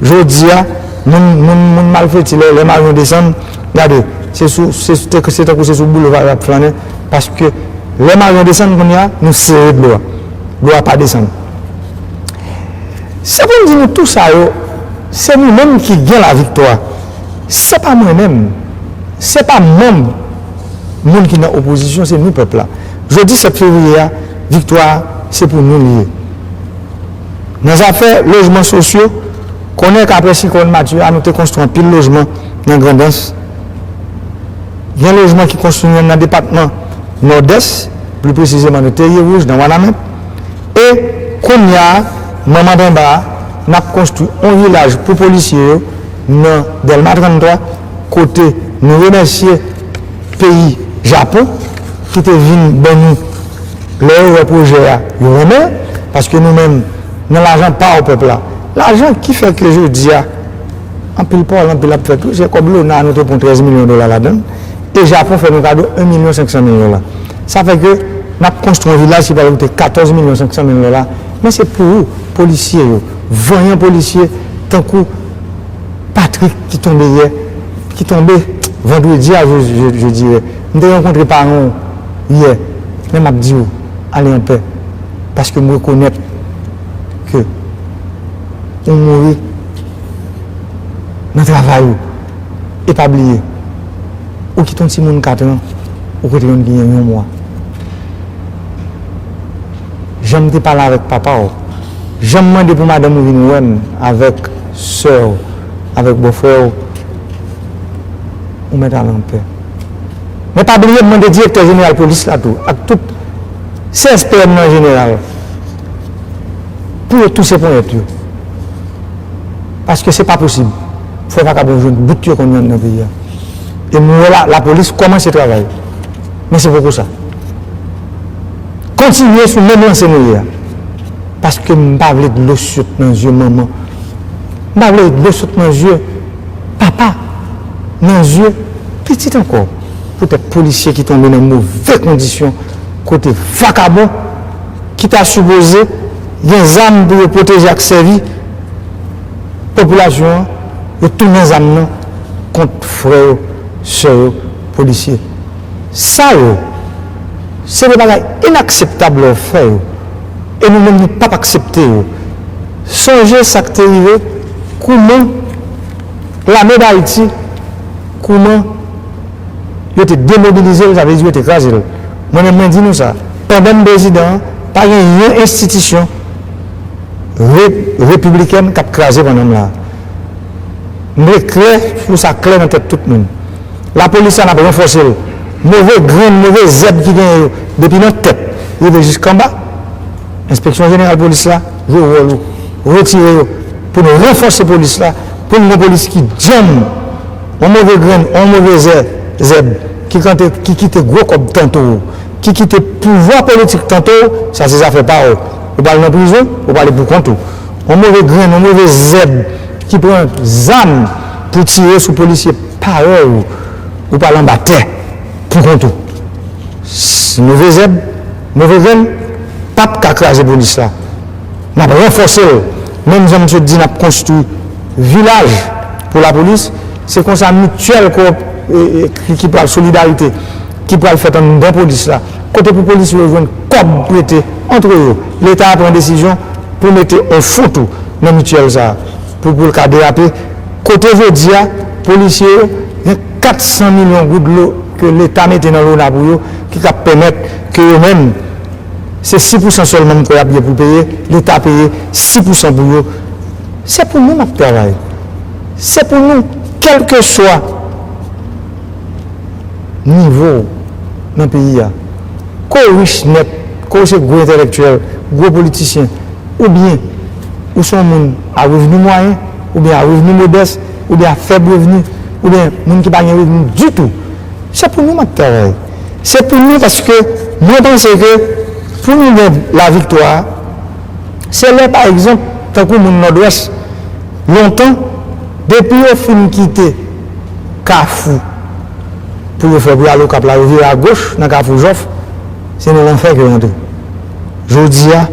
Jodi a, Moun, moun, moun malfeti, lè, lè mari yo desann, gade, se sou, se, se, se tankou se sou boulva y ap flannen, paske lè mari yo desann, kounye a, nou sere dlo a. Dlo a pa desann. Se pou m di nou tou sa yo, se nou menm ki gen laviktwa. Se pa mwen menm, se pa manm moun ki nan opozisyon, se nou pèp la. Jodi sèt fevriye a, viktwa a, se pou nou li ye. Nan zafè lojman sosyo, konnen k aprè siklòn Matye a, nou te konstwi anpil lojman nan Grandans. Gen lojman ki konstwi nan depatman Nòdès, pli presizeman nan Terye Wouj, nan Wanament. E kounye a, manman anba a, n ap konstwi yon vilaj pou polisye yo nan Dèlma tranntwa, kote nou remèsye peyi Japon ki te vin ban nou, lè yo wè pwojè a, yo renmen l, paske nou menm, nan lajan pa w pèp la. Lajan ki fè ke jodi a, anpil pawòl, anpil ap fèt, wi, se kòb lona a nou te pran trèz milyon dola ladan l, e Japon fè nou kado en milyon senk san mil dola. Sa fè ke n ap konstwi yon vilaj ki pral koute katòz milyon senk san mil dola, men se pou ou, polisye yo, vanyan polisye, tankou Patrick ki tonbe yè, ki tonbe vandredi a, je, je, je dirais. M te rankontre paran w yè, men m ap di w, ale anpè, paske m rekonèt ke ou mouri nan travay ou. E pa bliye, ou kite yon timoun kat an, ou kote youn ki gen yon mwa. Jan m te pale avèk papa w, jan m mande pou madanm ou vin wè m avèk sè w, avèk bòfrè w, ou mèt ale anpè. Men pa bliye m mande direktè jeneral polis la tou, ak tout C S P M nan jeneral, pou yo touse ponyèt yo. Paske se pa posib. Fò vakabon jwenn bout yo konn jwenn nan peyi a. E m wè la, lapolis kòmanse travay. Men se poko sa. Kontinye sou menm lanse nou ye a. Paske m pa vle dlo sot nan zye manman. M pa vle dlo sot nan zye papa, nan zye pitit ankò. Poutèt polisye ki tonbe nan move kondisyon, kote vakabon ki ta sipoze gen zam pou yo pwoteje ak sèvi popilasyon an, yo tounen zam nan kont frè yo, sè yo, polisye. Sa yo, se de bagay inakseptab lè w fè yo. E nou menm, nou p ap aksepte yo. Sonje sa k te rive, kouman Lame d Ayiti, kouman yo te demobilize l, sa vle di yo te kraze l. Mwen menm, mwen di nou sa, pandan m prezidan an, pa gen yon enstitisyon re-, repiblikèn k ap kraze pandan m la. M vle klè pou sa klè nan tèt tout moun. Lapolis la, n ap ranfòse l. Move grenn, move zèb ki genyen yo, depi nan tèt rive jiskanba, Enspeksyon Jeneral Polis la jwe wòl ou, retire yo, pou nou ranfòse polis la, pou n gen yon polis ki djanm, yon move grenn, yon move zè-, zèb, ki kante, ki kite gwo kòb tanto w, ki kite pouvwa politik tanto w, sa se zafè pa w. Ou pral nan prizon, ou prale pou kont ou. Yon move grenn, yon move zèb ki pran zam pou tire sou polisye parèy ou, ou pral anba tè pou kont ou. S-, move zèb, move grenn, p ap ka kraze polis la. N ap ranfòse l. Menm jan m sot di n ap konstwi vilaj pou lapolis, se konsa mityèl ko-, e, e, ki, ki pral solidarite, ki pral fèt anndan polis la. Kote pou polis yo jwenn kòb prete antre yo. Leta a pran desizyon pou mete yon foutou nan mityèl sa a, pou, pou l ka derape. Kote jodi a, polisye yo, gen kat san milyon goud lo-, ke Leta mete nan lona pou yo, ki ka pèmèt ke yo menm, se sis pousan sèlman m kwè y ap gen pou peye, Leta peye sis pousan pou yo. Se pou nou m ap travay. Se pou nou, kèlkeswa nivo w nan peyi a. Ke w rich nèt, ke w se gwo entèlektyèl, gwo politisyen, oubyen ou se yon moun a revni mwayen, oubyen a revni modès, oubyen a fèb revni, oubyen moun ki pa gen revni ditou. Se pou nou m ap travay. Se pou nou paske mwen panse ke pou nou gen laviktwa, se lè, pa egzanp, tankou moun Nòdwès, lontan, depi yo fin kite Kafou pou yo fè pou y al Okap la, yo vire agoch nan Kafou Jòf, se nan lanfè ke yo antre. Jodi a,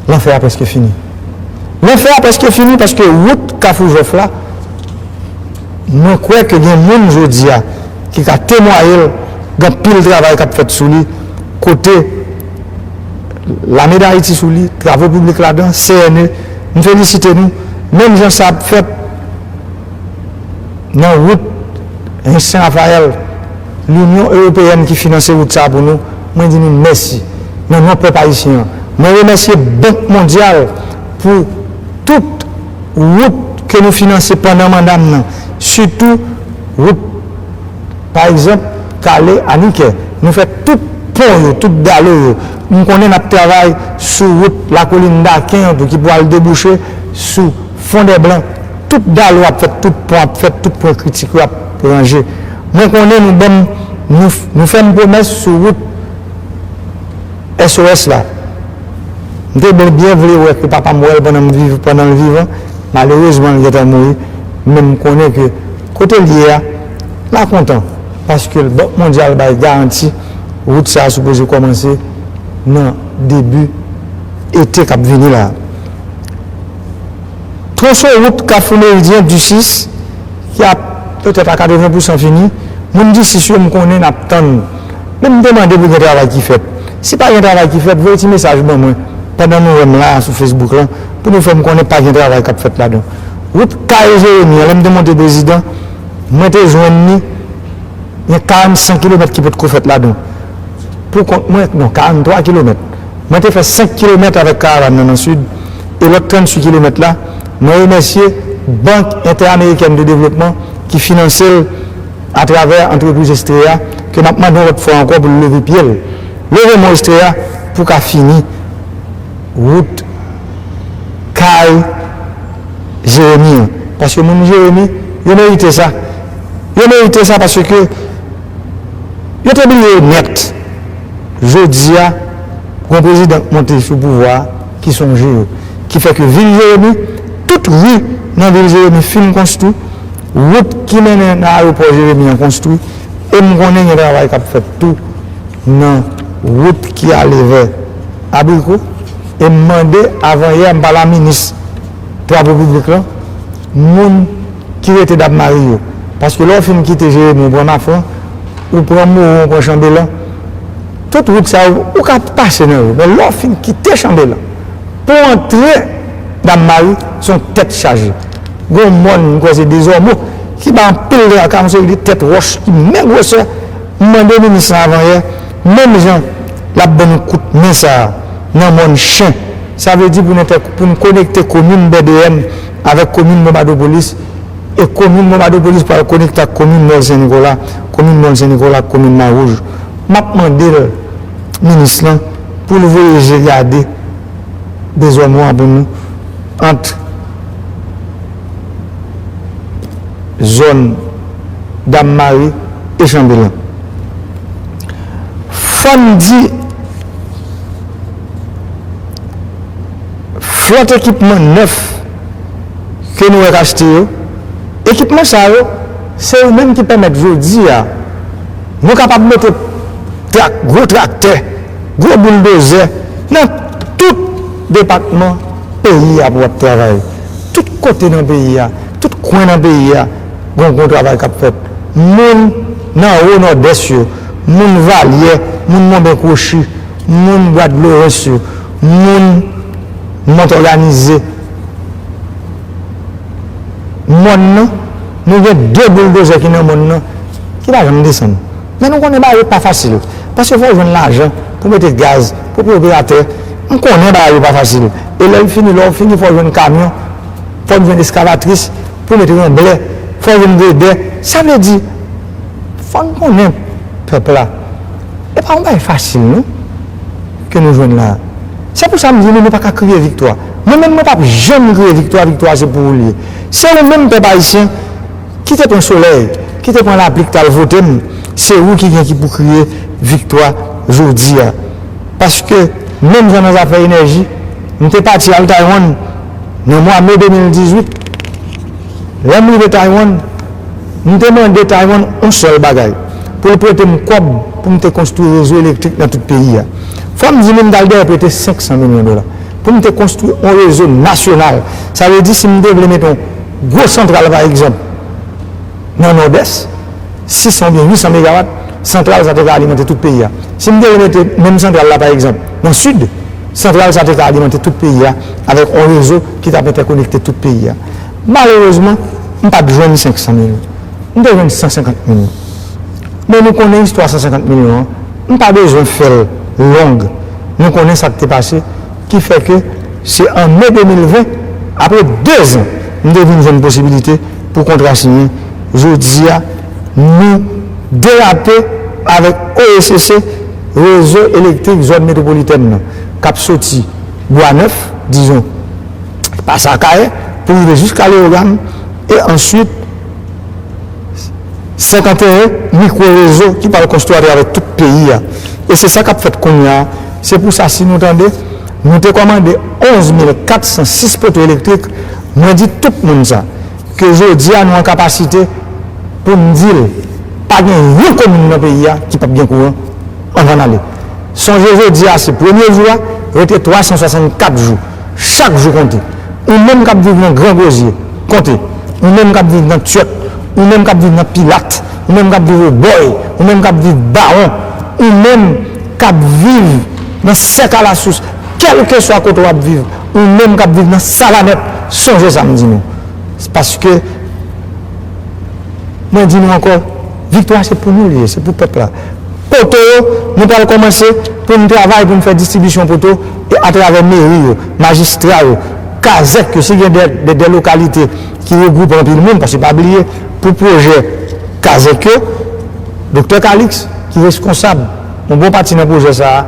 lanfè a prèske fini. Lanfè a prèske fini paske wout Kafou Jòf la, Mwen kwè ke gen moun jodi a ki ka temwaye l, gen anpil travay k ap fèt sou li, kote Lame d Ayiti sou li, Travo Piblik ladan, C N E, m felisite nou. Menm jan sa ap fèt nan wout Sen Rafayèl, Linyon Ewopeyèn ki finanse wout sa a pou nou, mwen di nou mèsi. Nan non pèp ayisyen an, mwen remèsye Bank Mondyal pou tout wout ke nou finanse pandan manda m nan, sitou wout, pa egzanp, Kale a Nikè. Nou fè tout pon yo, tout dalo yo. M konnen n ap travay sou wout Lakolin Daken an tou ki pral debouche sou Fondèblan. Tout dalo ap fèt, tout pon ap fèt, tout pwen kritik yo ap ranje. Mwen konnen nou ban m, nou, nou fè m pwomès sou wout S O S la. M te byen, byen vle wè ke papa m wè l pandan m viv, pandan l vivan. Malerezman, l gentan mouri. Men m konnen ke kote l ye a, m a kontan. Paske Bank Mondyal bay garanti, wout sa a sipoze kòmanse nan debi ete k ap vini la a. Twonson wout Kafou Meridyen, Disis, ki ap petèt a katreven pousan fini. Moun Disis yo, m konnen n ap tann. Men m te mande pou gen travay ki fèt. Si pa gen travay ki fèt, voye ti mesaj ban mwen pandan nou wè m la a sou Facebook lan, pou nou fè m konnen pa gen travay k ap fèt ladan. Wout Kay Jeremi an, lè m te monte prezidan, mwen te jwenn li, gen karannsenk kilomèt ki potko fèt ladan. Pou kont mwen, non, karanntwa kilomèt. Mwen te fè senk kilomèt avèk karavàn nan nan Sid, e lòt tranntuit kilomèt la, mwen remèsye Bank Entèamerikèn de Devlopman ki finanse l atravè antrepriz Estrea, ke m ap mande yon lòt fwa ankò pou l leve pye l. Leve men w, Estrea, pou w ka fini wout Kay Jeremi an. Paske moun Jeremi, yo merite sa. Yo merite sa paske yo te bliye yo nèt. Jodi a, gen yon prezidan k monte sou pouvwa a ki sonje yo. Ki fè ke vil Jeremi, tout ri nan vil Jeremi fin konstwi, wout ki mennen nan ayewopò Jeremi an konstwi, e m konnen gen travay k ap fèt tou nan wout ki ale vè Abriko, e m mande avanyè, m pale a minis Travo Piblik lan, moun ki rete Dapmari yo. Paske lè w fin kite Jeremi, ou pran Mafran, ou pran Mowo, ou pran Chanbelan, tout wout sa yo, ou ka pase nan yo. Men lè w fin kite Chanbelan, pou w antre Dapmari, se yon tèt chaje. Gen yon mòn, m kwè se Dezòmo, ki bay anpil traka, yon seri de tèt wòch ki men gwosè. M mande minis lan avanyè, menm jan l ap ban nou kout men sa a nan mòn Chen, sa vle di pou n entè-, pou n konekte komin Bèdeyèn avèk komin Bonbadopolis, e komin Bonbadopolis pral konekte ak komin Mòl Sen Nikola, komin Mòl Sen Nikola ak komin Mawouj. M ap mande l, minis lan, pou l voye je gade Dezòmo an pou nou, ant zòn Dapmari e Chanbelan. Fò n di, flòt ekipman nèf ke nou wè k achte yo, ekipman sa yo, se yo menm ki pèmèt jodi a, nou kapab mete trak, gwo traktè, gwo bouldozè nan tout depatman peyi a pou ap travay. Tout kote nan peyi a, tout kwen nan peyi a, gen yon gwo travay k ap fèt. Moun nan wo Nòdès yo, moun Valyè, moun Monben Kwochi, moun Bwa Dlorens yo, moun Mont Òganize, mòn nan, nou gen de bouldozè ki nan mòn nan, ki pa janm desann. Men nou konnen bagay yo pa fasil. Paske fò w jwenn lajan pou mete gaz, pou peye operatè. M konnen bagay yo pa fasil. E lè l fini, lè w fini, fò w jwenn kamyon, fò w jwenn eskavatris pou mete ranblè, fò w jwenn gredè. Sa vle di, fò n konnen pèp la. E pa yon bagay fasil, non, ke nou jwenn la a. Se pou sa m di nou, nou pa ka kriye viktwa. Mwen menm, mwen p ap janm kriye viktwa, viktwa se pou ou l ye. Se ou menm, pèp ayisyen, ki te pran solèy, ki te pran lapli, ki t al vote m, se ou ki gen ki pou kriye viktwa jodi a. Paske, menm jan nan zafè enèji, m te pati al Taiwan nan mwa me de mil dizuit. Lè m rive Taiwan, m te mande Taiwan yon sèl bagay, pou l prete m kòb pou m te konstwi rezo elektrik nan tout peyi a. Fò m di nou, m t al dèyè prete senk san milyon dola pou m te konstwi yon rezo nasyonal. Sa vle di, si m te vle mete yon gwo santral, pa egzanp, nan Nòdès, sis san oubyen uit san megawat, santral sa te ka alimante tout peyi a. Si m te remete menm santral la, pa egzanp, nan Sid, santral sa te ka alimante tout peyi a avèk yon rezo ki t ap entèkonekte tout peyi a. Malerezman, m pa t jwenn senk san milyon. M te jwenn san senkant milyon. Men nou konnen istwa san senkant milyon an. M pa bezwen fè l long. Nou konnen sa k te pase, ki fè ke se an me de mil ven, apre de zan, m te vin jwenn posibilite pou kontra siyen. Jodi a, nou derape avèk O E C C, rezo elektrik zòn metwopolitèn nan, k ap soti Bwa Nèf, dizon, pase Akayè, pou rive jiska Leyogàn, e answit, senkanteyen mikwo rezo ki pral konstwi atravè tout peyi a. E se sa k ap fèt kounye a. Se pou sa, si nou tande, nou te kòmande onz mil kat san sis poto elektrik, mwen di tout moun sa, ke jodi a nou an kapasite pou n di l, pa gen yon komin nan peyi a ki p ap gen kouran anvan n ale. Sonje jodi a se premye jou a, rete twa san swasannkat jou. Chak jou konte. Ou menm k ap viv nan Gran Gwozye, konte. Ou menm k ap viv nan Tyòt, ou menm k ap viv nan Pilat, ou menm k ap viv Obòy, ou menm k ap viv Bawon, ou menm k ap viv nan Sèk a Lasous, kèlkeswa kote w ap viv, ou menm k ap viv nan Savanèt, sonje sa m di nou. Se paske Mwen di nou ankò, viktwa se pou nou li ye, se pou pèp la. Poto yo, nou pral kòmanse pou n travay pou n fè distribisyon poto e atravè meri yo, majistra yo, kazèk yo, si gen de, de, de lokalite ki regwoupe anpil moun, paske pa bliye, pou pwojè kazèk yo, Doktè Calixte, ki reskonsab yon bon pati nan pwojè sa a,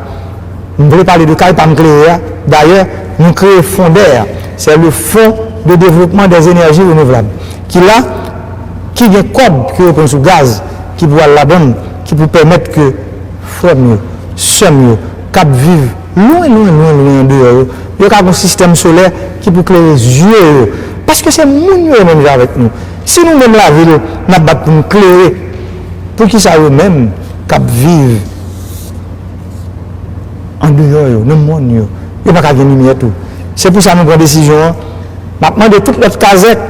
m vle pale de Kay Pa M Klere a. Dayè, nou kreye FONDER, c'est le Fonds de Développement des Énergies Renouvelables, ki la, ki gen kòb ke yo pran sou gaz, ki pou al labann, ki pou pèmèt ke frè m yo, sè m yo, k ap viv lwen, lwen, lwen, lwen andeyò yo, yo ka gen yon sistèm solè ki pou klere zye yo. Paske se moun yo ye menm jan avèk nou. Si nou menm lavil, n ap bat pou n klere, poukisa yo menm k ap viv andeyò yo, nan mòn yo, yo pa ka gen limyè tou? Se pou sa nou pran desizyon an. M ap mande tout lòt kazèk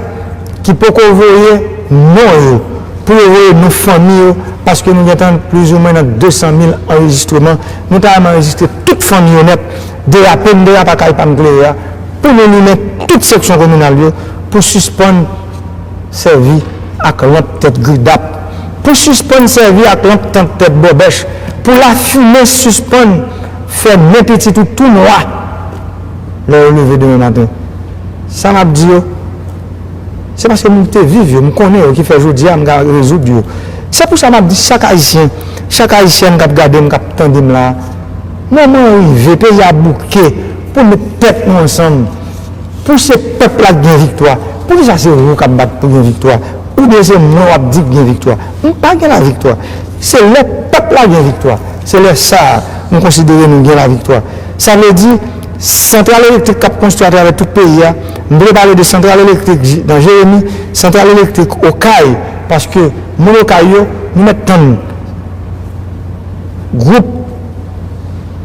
ki poko voye non yo, pou yo voye non fanmi yo, paske nou gentan plizoumwen nan de san mil anrejistreman. Nou ta renmen anrejistre tout fanmi yo nèt, derape n derape ak Kay Pa M Klere a, pou nou limen tout seksyon kominal yo, pou sispann sèvi ak lanp tèt gridap, pou sispann sèvi ak lanp tèt bòbèch, pou lafimen sispann fè nen pitit ou tou nwa lè yo leve demen maten. Sa m ap di yo, se paske m te viv yo, m konnen yo, ki fè jodi a m ka rezoud yo. Se pou sa m ap di chak Ayisyen, chak Ayisyèn k ap gade m, k ap tande m la, moman an rive, peyi a bouke, pou n met tèt nou ansanm, pou se pèp la k gen viktwa. Poukisa se ou k ap bat pou gen viktwa? Oubyen se mwen w ap di k gen viktwa? M pa gen laviktwa. Se lè pèp la gen viktwa, se lè sa a nou konsidere nou gen laviktwa. Sa vle di, santral elektrik k ap konstwi atravè tout peyi a, m vle pale de santral elektrik nan Jeremi, santral elektrik Okay, paske moun Okay yo, nou mèt tann gwoup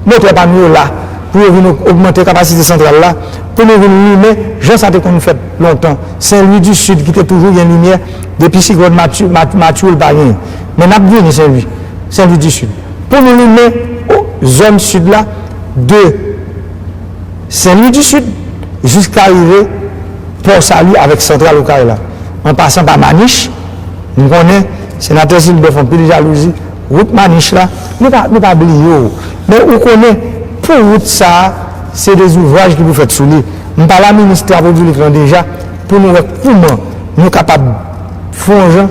motè pa nou yo la, pou yo vin ogmante kapasite santral la, pou nou vin limen jan sa te konn fèt lontan. Sen Lwi di Sid ki te toujou gen limyè, depi siklòn Matye, Mat, Matye l pa genyen. Men n ap vini Sen Lwi, Sen Lwi di Sid. Pou nou limen zòn sid la, de Sen Lwi di Sid jiska rive Pò Sali avèk santral Okay la. An pasan pa Manich, m konnen senatè Gilbert fè anpil jalouzi, wout Manich la, nou pa, nou pa bliye w. Men ou konnen, pou wout sa a, se de zouvraj ki pou fèt sou li. M pale a minis travo piblik lan deja, pou nou wè kouman nou kapab fè yon jan,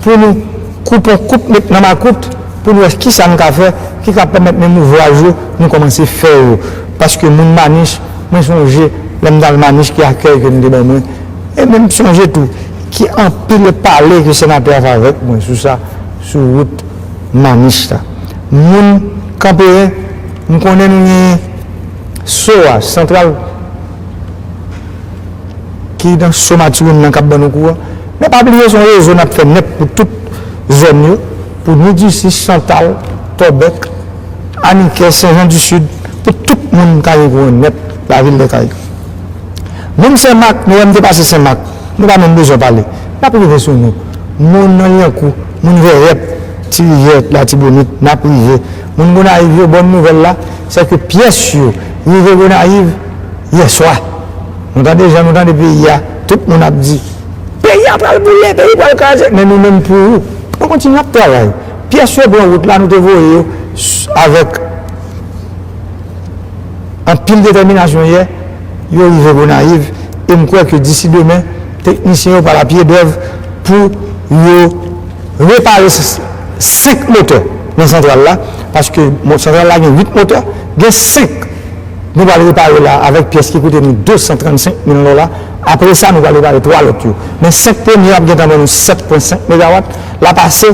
pou nou koupe yon kout, met nan makout, pou nou wè kisa n ka fè, ki ka pèmèt menm ouvraj yo, nou kòmanse fè yo. Paske moun Manich, mwen sonje, lè m t al Manich, ki akèy ke nou te ban mwen. E menm sonje tou, ki anpil pale ke senatè a fè avèk mwen sou sa, sou wout Manich la. Moun Kanperen, m konnen nou gen So a, santral ki nan So Matiwon nan k ap ban nou kouran. Men pa bliye, se yon rezo n ap fè nèt pou tout zòn yo, pou Nidisi, Chantal, Tòbèk, Anikè, Sen Jan di Sid, pou tout moun ka gen kouran nèt, lavil de Kay. Moun Senmak, nou wè m te pase Senmak, nou pa menm bezwen pale. N ap rive sou nou. Moun nan Lyankou, moun Vèrèt, Ti Rivyè, Latibonit, n ap rive. Moun Gonayiv yo, bòn nouvèl la, se ke pyès yo rive Gonayiv yèswa. Nou tande jan nou tande peyi a, tout moun ap di, peyi a pral boule, peyi pral kraze, men nou menm pou ou, nou kontinye ap travay. Pyès yo pran wout la, nou te voye yo s- avèk anpil detèminasyon yè, yo rive Gonayiv, e m kwè ke disi demen, teknisyen yo pral a pye dèv pou yo repare s- senk motè nan santral la, paske mo- santral la gen uit motè, gen senk nou pral repare la avèk pyès ki koute nou de san trannsenk mil dola. Apre sa, nou pral repare twa lòt yo. Men senk premye yo ap gentan ban nou sèt pwen senk megawat. L ap ase,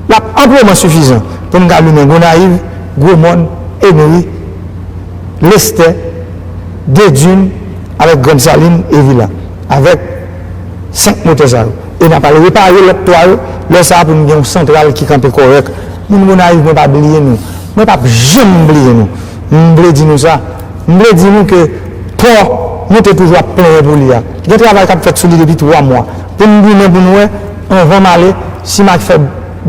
l ap anpleman sifizan pou n ka limen Gonayiv, Gwomòn, Enri, Lestè, Dedin, avèk Grann Salin e Vila, avèk senk motè sa yo. E n ap al repare lòt twa yo, lè sa a pou n gen yon santral ki kanpe kòrèk. Moun Gonayiv, mwen pa bliye nou. Mwen p ap janm bliye nou. M vle di nou sa. M vle di nou ke pò nou te toujou ap plenyen pou li a, gen travay k ap fèt sou li depi twa mwa. Pou n goumen pou n wè, anvan m ale, si m ap fè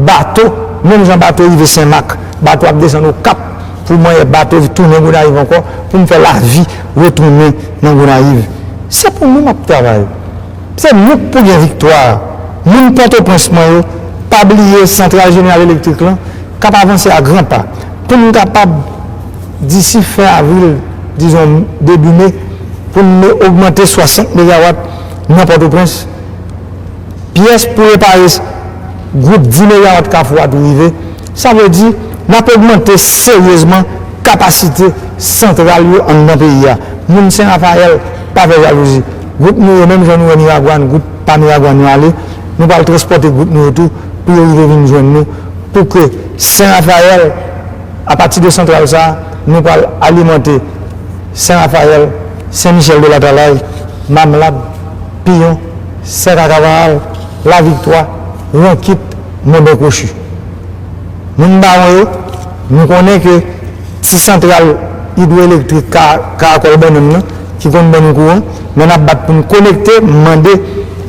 bato, menm jan bato rive Senmak, bato ap desann Okap, pou mwen bato tounen Gonayiv ankò, pou m fè lavi retounen nan Gonayiv. Se pou nou m ap travay. Se nou k pou gen viktwa a. Moun Pòtoprens mwen yo, pa bliye santral jeneral elektrik lan k ap avanse a gran pa. Pou n kapab, disi fen avril, dizon debi me, pou n ogmante swasant megawat nan Pòtoprens, pyès pou repare gwoup dis megawat Kafou a tou rive. Sa vle di, n ap ogmante seryezman kapasite santral yo anndan peyi a. Moun Sen Rafayèl, pa fè jalouzi. Gwoup nou yo, menm jan nou wè Miragwàn, gwoup pa Miragwàn yo ale, nou pral transpòte gwoup nou yo tou pou yo rive vin jwenn nou, pou ke Sen Rafayèl, apati de santral sa a, nou pral alimante Sen Rafayèl, Sen Michèl de Latalay, Mamlad, Piyon, Sèkakavaral, Laviktwa, Rankit, Monben Kwochi. Moun Bawon yo, nou konnen ke ti santral idwoelektrik Ka- Karakòl Bannann nan, ki konn ban nou kouran, men n ap bat pou n konekte, m mande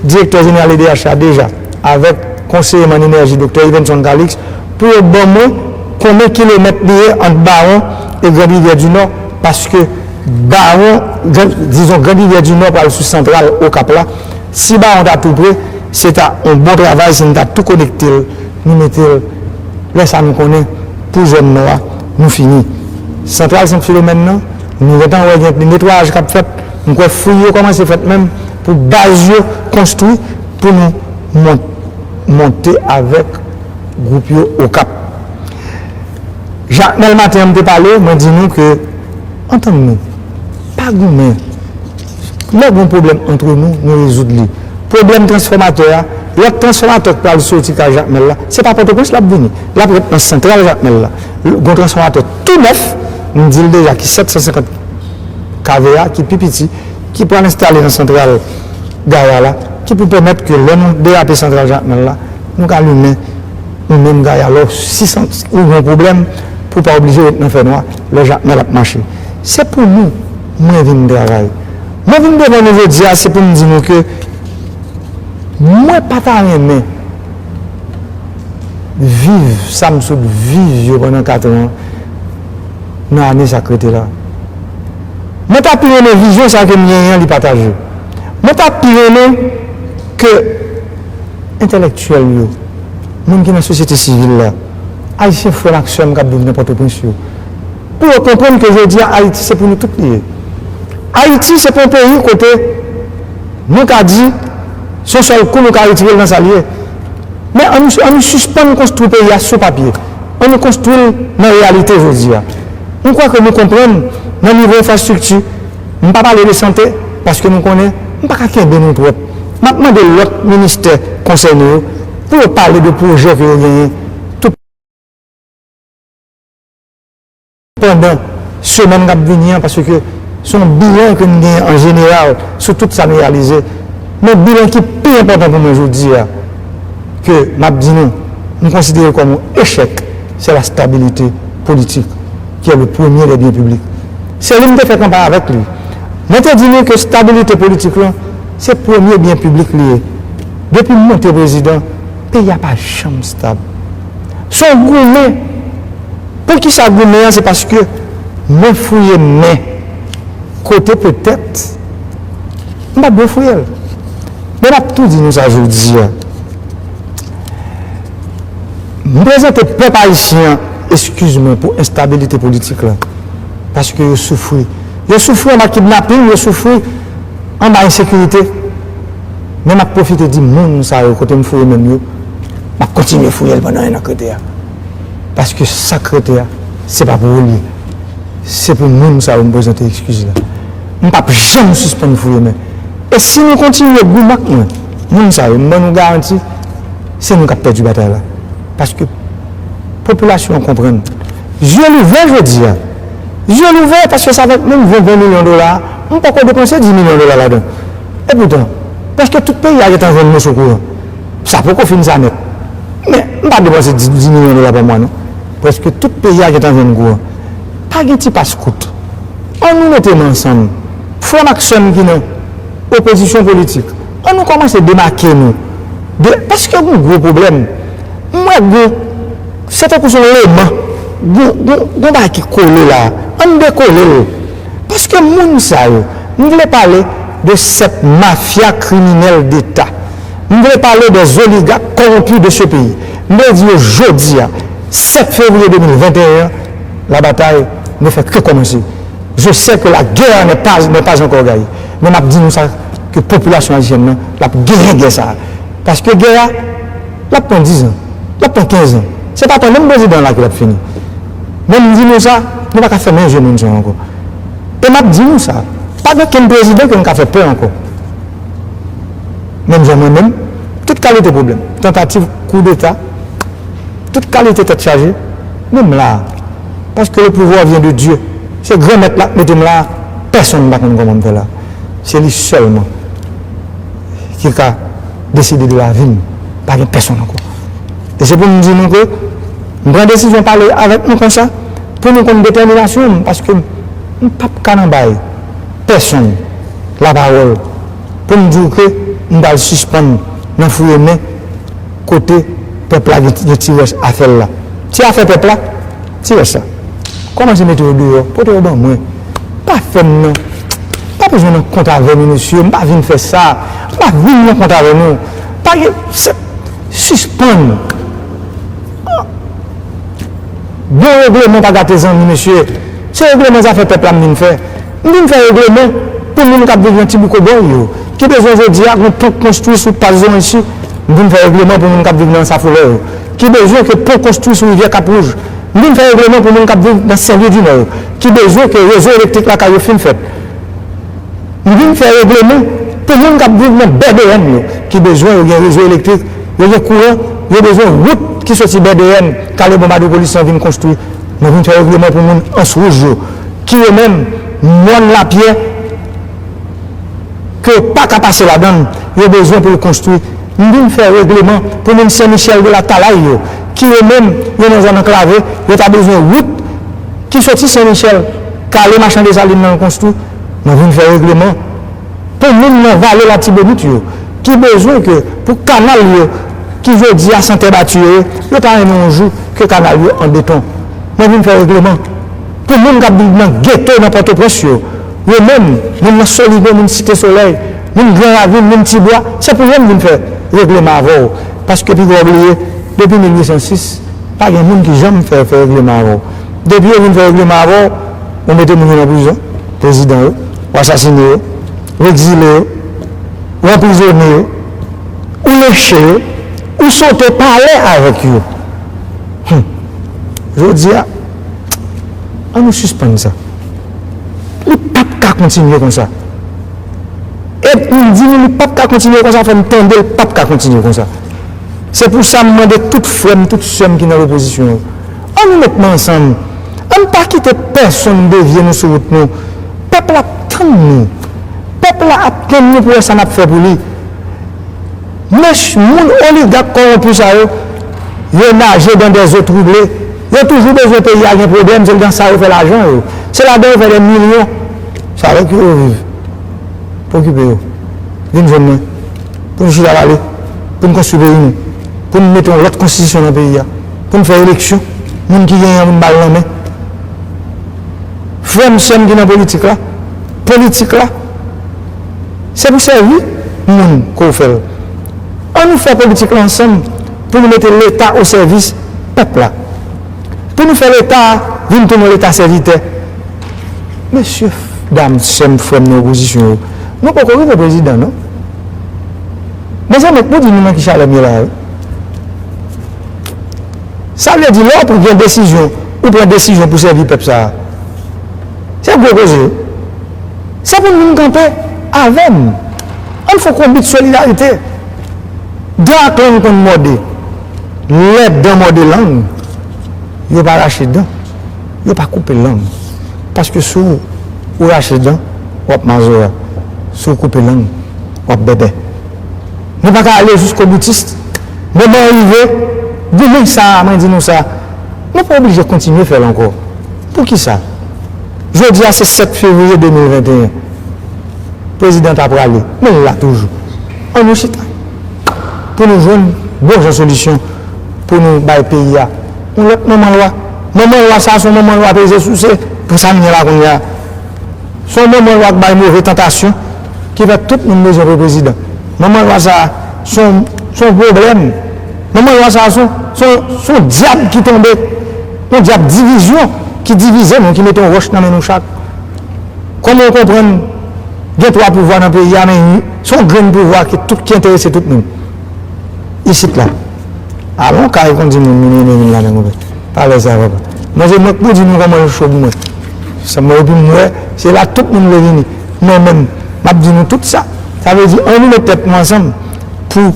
direktè jeneral E D H la deja, avèk konseye m an enèji, Doktè Yvenson Calixte, pou yo ban mwen konbyen kilomèt li ye ant Bawon e Grand Rivière du Nord, paske Bawon, Gran- dizon, Grand Rivière du Nord pral sou santral Okap la. Si Bawon ta tou pre, se ta yon bon travay si n ta tou konekte l, nou mete l, lè sa nou konnen, pou zòn nò a, nou fini. Santral Sent Filomèn nan, nou gentan wè gen netwayaj k ap fèt, m kwè fouy yo kòmanse fèt menm, pou baz yo konstwi, pou nou mont- monte avèk gwoup yo Okap. Jakmèl maten an m te pale, mwen di nou ke, antann nou, pa goumen. Lè gen yon pwoblèm ant nou, nou rezoud li. Pwoblèm transfòmatè a, lòt transfòmatè k pral soti kay Jakmèl la, se pa Pòtoprens l ap vini. L ap ret nan santral Jakmèl la. Gen yon transfòmatè tou nèf, m di l deja, ki sèt san senkant K V A, ki pi piti, ki pral enstale nan santral Gaya la, ki pou pèmèt ke lè nou derape santral Jakmèl la, nou ka limen ou menm Gaya lè w, si san- ou gen yon pwoblèm, pou w pa oblije ret nan fènwa lè Jakmèl ap mache. Se pou nou mwen vin travay. Mwen vin devan nou jodi a, se pou m di nou ke mwen pa ta renmen viv sa m sot viv yo pandan kat an nan ane sa k rete la. Mwen ta pi renmen vizyon sa ke m genyen an li pataje. Mwen ta pi renmen ke entèlektyèl yo, moun ki nan sosyete sivil la, Ayisyen frè m ak sè m k ap viv nan Pòtoprens yo, pou yo konprann ke jodi a Ayiti se pou nou tout li ye. Ayiti se pa yon peyi kote nou ka di, se yon sèl kou nou ka retire l nan sa l ye. Men ann nou, ann nou sispann konstwi peyi a sou papye. Ann nou konstwi l nan reyalite jodi a. M kwè ke nou konprann nan nivo enfrastrikti. M pa pale de sante, paske nou konnen, m pa ka kenbe nou twòp. M ap mande lòt ministè konsène yo pou yo pale de pwojè ke yo genyen tou pandan semèn k ap vini an, paske se yon bilan ke n genyen an jeneral sou tout sa n reyalize. Men bilan ki pi enpòtan pou mwen jodi a, ke m ap di nou, m konsidere l kòm yon echèk, se la stabilité politique, qui est le premier des biens publics. Se li m te fè kanpay avèk li. Mwen te di nou ke stabilite politik lan, se premye byen piblik li ye. Depi m monte prezidan, peyi a pa janm stab. Se yon goumen. Poukisa goumen an? Se paske mwen fouye men kote petèt m pa t dwe fouye l. Men m ap tou di nou sa jodi a. M prezante pèp ayisyen an eskiz mwen pou enstabilite politik la. Paske yo soufri. Yo soufri anba kidnaping, yo soufri anba ensekirite. Men m ap pwofite di moun sa yo kote m fouye men m yo, m ap kontinye fouye l pandan en an k rete a. Paske sa k rete a, se pa pou ou l ye. Se pou moun sa yo m prezante eskiz la. M p ap janm sispann fouye men. E si nou kontinye goumen ak mwen, moun sa yo, m ban nou garanti, se nou k ap pèdi batay la. Paske popilasyon an konprann. Zye louvè jodi a. Zye louvè, paske sa fè menm ven, ven milyon dola, m poko depanse dis milyon dola ladan. Epoutan, prèske tout peyi a gentan jwenn moso kouran. Sa poko fin sa nèt. Men, m pa depanse dis milyon dola pa mwa, non. Prèske tout peyi a gentan jwenn kouran. Pa gen ti pas kout. Ann nou mete men ansanm. Frè m ak sè m ki nan opozisyon politik, ann nou kòmanse demake nou. De, paske gen gwo pwoblèm. M wè gen, se tankou se yon leman. Gen, gen, gen bagay ki kole la. Ann dekole l. Paske moun sa yo, m vle pale de cette mafia criminelle d'État. M vle pale des oligarques corrompus de ce pays. M vle di yo jodi a, sèt fevriye de mil venteyen an, la bataille ne fait que commencer. Je sais que la guerre n'est pas, n'est pas encore gagnée. Men m ap di nou sa, ke popilasyon ayisyèn nan, l ap genyen gè sa a. Paske gè a, l ap pran dis an, l ap pran kenz an. Se pa tan menm prezidan la ke l ap fini. Men m di nou sa, nou pa ka fèmen je moun sa yo ankò. E m ap di nou sa, pa gen okenn prezidan ke n ka fè pè ankò. Menm jan mwen menm, tout kalite pwoblèm, tantativ koudeta, tout kalite tèt chaje, men m la. Paske le pouvoir vient de Dieu. Se Granmèt la k mete m la, pèsonn pa konn kòman m fè la. Se li sèlman ki ka deside de lavi m. Pa gen pèsonn ankò. E se pou m di nou ke m pran desizyon pale avèk nou konsa, pou nou konn detèminasyon m, paske m p ap ka nan bay pèsonn lapawòl pou m di w ke m pral sispann nan fouye men kote pèp la gen, gen ti rès afè l la. Ti afè pèp la, ti rès la. Kòmanse mete yo deyò, pote yo ban mwen. Pa fè m nan, pa bezwen nan kont avè nou, mesye. M pa vin fè sa. M pa vin nan kont avè nou. Pa gen, se, sispann. Bon regleman pa gate zanmi, mesye. Se regleman zafè pèp la m vin fè. M vin fè regleman pou moun k ap viv nan ti bouk obò yo, ki bezwen jodi a gon pon k konstwi sou Pas Zoranchi. M vin fè regleman pou moun k ap viv nan Anse à Foulè yo, ki bezwen ke pon konstwi sou rivyè Kap Wouj. M vin fè regleman pou moun k ap viv nan Sen Lwi di Nò yo, ki bezwen ke rezo elektrik lakay yo fin fèt. M vin fè regleman pou moun k ap viv nan bè D N yo, ki bezwen yo gen rezo elektrik, yo gen kouran, yo bezwen wout ki soti bè D N, Kale Bonbadopolis lan vin konstwi. Mwen vin fè regleman pou moun Anse Wouj yo, ki yo menm, mòn Lapyè, ke yo pa ka pase ladan l, yo bezwen pou l konstwi. M vin fè regleman pou moun Sen Michèl de Latalay yo, ki yo menm, yo nan zòn anklave, yo ta bezwen wout ki soti Sen Michèl, Kale Machan Desalin nan konstwi. Mwen vin fè regleman pou moun nan vale Latibonit yo, ki bezwen ke pou kanal yo, ki jodi a san tè bati yo ye, yo ta renmen yon jou ke kanal yo an beton. Mwen vin fè regleman pou moun k ap viv nan geto nan Pòtoprens yo, yo menm, moun nan Soligo, moun Site Solèy, moun Gran Ravin, moun Tibwa, se pou yo m vin fè regleman avè w. Paske piga w bliye, depi mil uit san sis, pa gen moun ki janm fè, fè regleman avè w. Depi yo vin fè regleman avè w, ou mete moun yo nan prizon, prezidan yo, ou asasine yo, ou egzile yo, ou anprizone yo, ou lenche yo, ou sote pale avèk yo. Hum. Jodi a, ann nou sispann sa. Li p ap ka kontinye konsa. E m di nou, li p ap ka kontinye konsa, fò n tande, li p ap ka kontinye konsa. Se pou sa m mande tout frè m, tout sè m ki nan lopozisyon yo, ann nou met men ansanm. Ann pa kite pèsonn devye nou sou wout nou. Pèp la ap tann nou. Pèp la ap tann nou pou wè sa n ap fè pou li. Men moun oligak kòwonpi sa yo, yo naje dans des eaux troublées. Yo toujou bezwen peyi a gen pwoblèm, se nan sa yo fè lajan yo. Se ladan yo fè dè milyon. Se avèk yo yo viv. Pa okipe yo. Vin jwenn mwen. Pou nou chita pale. pou n konstwi peyi nou, pou n mete yon lòt konstitisyon nan peyi a, pou n fè eleksyon, moun ki genyen an pou n ba l nan men. Frè m, sè m ki nan politik la, politik la, se pou sèvi moun ke w fè l. An nou fè politik la ansanm pou nou mete Leta o sèvis pèp la. Pou nou fè Leta a vin tounen yon Leta sèvitè. Mesye, dam, sè m, frè m nan opozisyon yo, nou poko rive prezidan, non. Mezanmi, pou di nou nan ki chalè m ye la a, wi. Sa vle di, lè w pran desizyon, ou pran desizyon pou sèvi pèp sa a. Se gwo koze, wi. Se pou nou vin kanpe avè m. Ann fè konbit solidarite. Dan ak lang konn mòde. Lè dan mòde lang, yo pa rache dan, yo pa koupe lang. Paske si w rache dan, w ap mazora. Si w koupe lang, w ap bèbè. Nou pa ka ale jiskoboutis. Moman an rive, goumen sa a, mwen di nou sa, nou pa oblije kontinye fè l ankò. Poukisa? Jodi a se sèt fevriye de mil venteyen. Prezidan ta prale, men l la toujou. An nou chita pou nou jwenn bon jan solisyon pou nou bay peyi a yon lòt manman lwa. Manman lwa sa a se yon manman lwa peze souse pou sa n gen la kounye a. Se yon manman lwa k bay move tantasyon ki fè tout moun bezwen vre prezidan. Manman lwa sa a se yon, se yon pwoblèm. Manman lwa sa a se yon, se yon, se yon dyab ki tonbe, yon dyab divizyon ki divize nou, ki mete yon wòch nan men nou chak. Kòman w konprann gen twa pouvwa nan peyi a, men se yon grenn pouvwa ki tout, ki enterese tout moun isit la. Alon kay konn di moun, moun renmen vin ladan konpè. Pa lè sa, papa. Mwen se mwen k pou di nou kòman l cho pou mwen. Sa mwen epi m wè, se la tout moun vle vini. Mwen menm, m ap di nou tout sa. Sa vle di, ann nou met tèt nou ansanm pou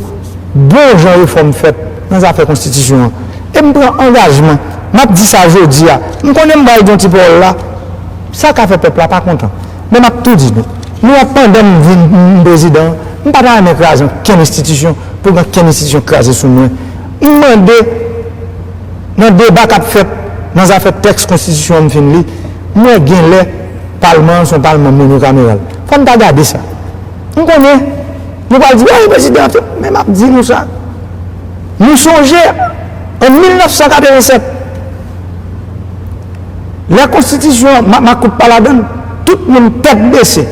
bon jan refòm fèt nan zafè konstitisyon an. E m pran angajman, m ap di sa jodi a. M konnen m pral di yon ti pawòl la, sa ka fè pèp la pa kontan. Men m ap tou di nou, nou wè pandan m vin m prezidan, m pa ta renmen kraze okenn enstitisyon pou gen okenn enstitisyon kraze sou mwen. M mande nan deba k ap fèt nan zafè tèks konstitisyon an m fin li, m wè genlè palman an se yon palman monokameral. Fò n ta gade sa. M konnen nou pral di, "Wi, prezidan ap fè," men m ap di nou sa. Nou sonje, an mil nèf san katreven sèt, lè konstitisyon an, ma-, makout pa ladan l, tout moun tèt bese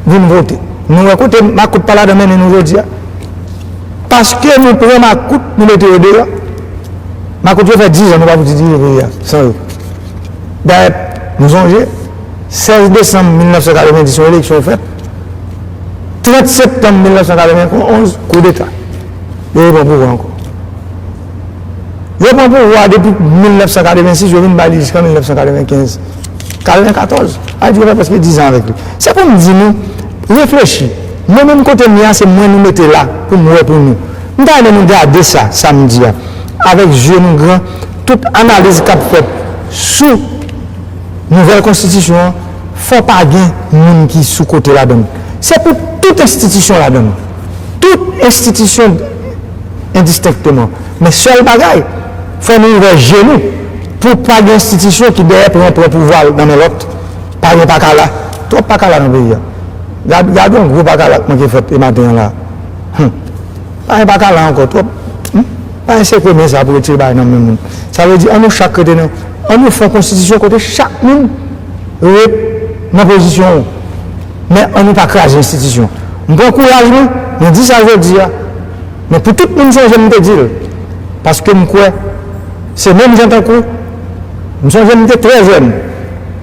vin vote. Nou wè kote makout pa ladan mennen nou jodi a. Paske nou pran makout, nou mete yo deyò. Makout yo fè diz an, nou pa fouti dirije peyi a san yo. Dayè, nou sonje, sèz desanm mil nèf san katreven dis, yon eleksyon fèt. Trant septanm mil nèf san katreven onz, koudeta. Yo repran pouvwa ankò. Yo pran pouvwa depi mil nèf san katreven sis, yo vin ba li jiska mil nèf san katreven kenz, katreven katòz. Sa vle di yo fè prèske diz an avèk li. Se pou m di nou, reflechi. Mwen menm kote m ye a, se mwen nou mete la pou m wè pou nou. M ta renmen nou gade sa, sa m di a. Avèk zye nou gran, tout analiz k ap fèt sou nouvèl konstitisyon an, fò pa gen moun ki sou kote ladan l. Se pou tout enstitisyon ladan l. Tout enstitisyon endistenkteman. Men sèl bagay, fò nou ouvè je nou pou pa gen enstitisyon ki dèyè pran, pran pouvwa l nan men lòt. Pa gen pakala. Twòp pakala nan peyi a. Gad, gad yon gwo pakala k manke fèt e maten an la. Hum. Pa gen pakala ankò twòp. Hum. Pa gen sekwe men sa pou retire bagay nan men moun. Sa vle di, an nou chak rete nan, an nou fè yon konstitisyon kote chak moun ret nan pozisyon w. Men an nou pa kraze enstitisyon. M pran kouraj mwen, mwen di sa jodi a. Men pou tout moun sonje m te di l. Paske m kwè, se menm jan tankou, m sonje m te trè jèn.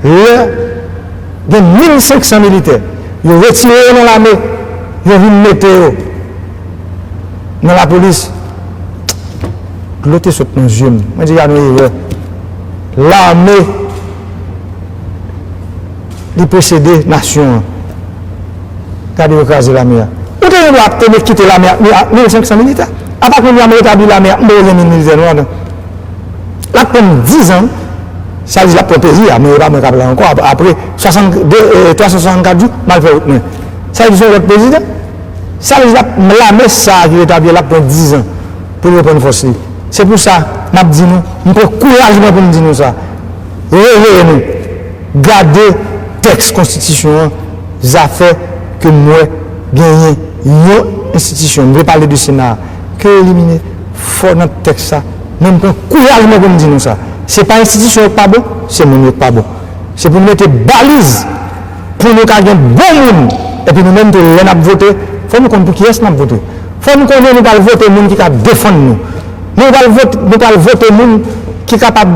Lè gen mil senk san militè, yo retire yo nan lame, yo vin mete yo nan lapolis. Dlo te sot nan zye m. Mwen di, "Gade yon erè." Lame li presede nasyon an. Gade yo kraze lame a. Ou te gen dwa ap tande kite lame a ak mil senk san militè. Apa kounye a m retabli lame a, m poko gen mil militè non ladan. L ap pran m diz an, sa vle di l ap pran peyi a, men e pa mwen k ap la ankò, ap-, apre swasannde, e, twa san swasannkat jou, m al fè wout mwen. Sa vle di se yon lòt prezidan. Sa vle di l ap, lame sa a ki retabli a, l ap pran diz an pou l reprann fòs li. Se pou sa, m ap di nou, m pran kouraj mwen pou m di nou sa. Reveye nou. Gade tèks konstitisyon an, zafè ke m wè genyen yon enstitisyon, m vle pale de Sena a, Ke elimine, fò nan tèks sa, mwen m pran kouraj mwen pou m di nou sa. Se pa enstitisyon yo k pa bon, se moun yo k pa bon. Se pou nou mete baliz pou nou ka gen bon moun. Epi nou menm tou, lè n ap vote, fò nou konn pou kiyès n ap vote. Fò nou konnen nou pral vote moun ki ka defann nou. Nou pral vote, nou pral vote moun ki kapab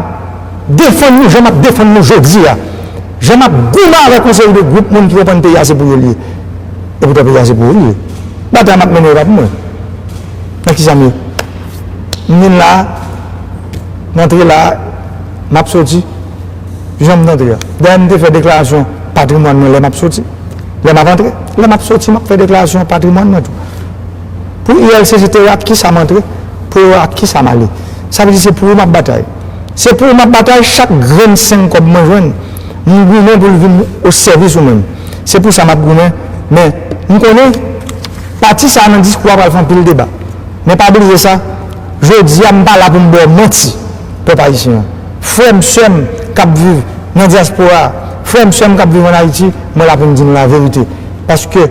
defann nou jan m ap defann nou jodi a. Jan m ap goumen avèk yon seri de gwoup moun ki konprann peyi a se pou yo l ye. E poutan peyi a se pou yo l ye. Batay m ap mennen yo pa pou mwen. Nan kisa m ye? M vin la, m antre la, m ap soti, jan m t antre a. Dayè m te fè deklarasyon patrimwàn mwen lè m ap soti. Lè m ap antre, lè m ap soti, m ap fè deklarasyon patrimwàn mwen tou. Pou U L C C te ak kisa m antre, pou yo ak kisa m ale. Sa vle di se pou ou m ap batay. Se pou ou m ap batay, chak grenn senk kòb mwen jwenn, m goumen pou l vin o sèvis ou menm. Se pou sa m ap goumen, men m konnen pati sa a nan diskou a pral fè anpil deba. Men pa bliye sa, jodi a m pa la pou m ba w manti, pèp ayisyen an. Frè m, sè m k ap viv nan dyaspora a, frè m, sè m k ap viv ann Ayiti, mwen la pou m di nou laverite. Paske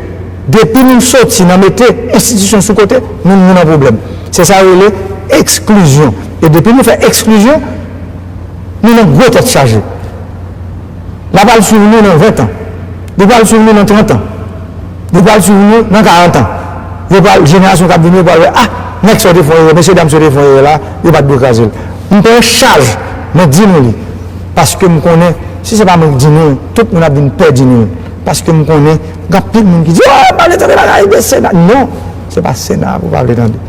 depi nou soti nan mete enstitisyon sou kote, nou, nou nan pwoblèm. Se sa yo rele eksklizyon. E depi nou fè eksklizyon, nou nan gwo tèt chaje. L ap al swiv nou nan ven tan. Li pral swiv nou nan trant an. Li pral swiv nou nan karant an. Yo pral, jenerasyon k ap vini yo pral wè, ah, nèg sa yo te fè yon erè, mesye dam sa yo te fè yon erè la, yo pa t dwe kraze l. M pran chaj, mwen di nou li. Paske m konnen, si se pa mwen k di nou l, tout moun ap vin pè di nou l. Paske m konnen, gen anpil moun ki di, oh, pa vle tande bagay de Sena. Non, se pa Sena pou pa vle tande.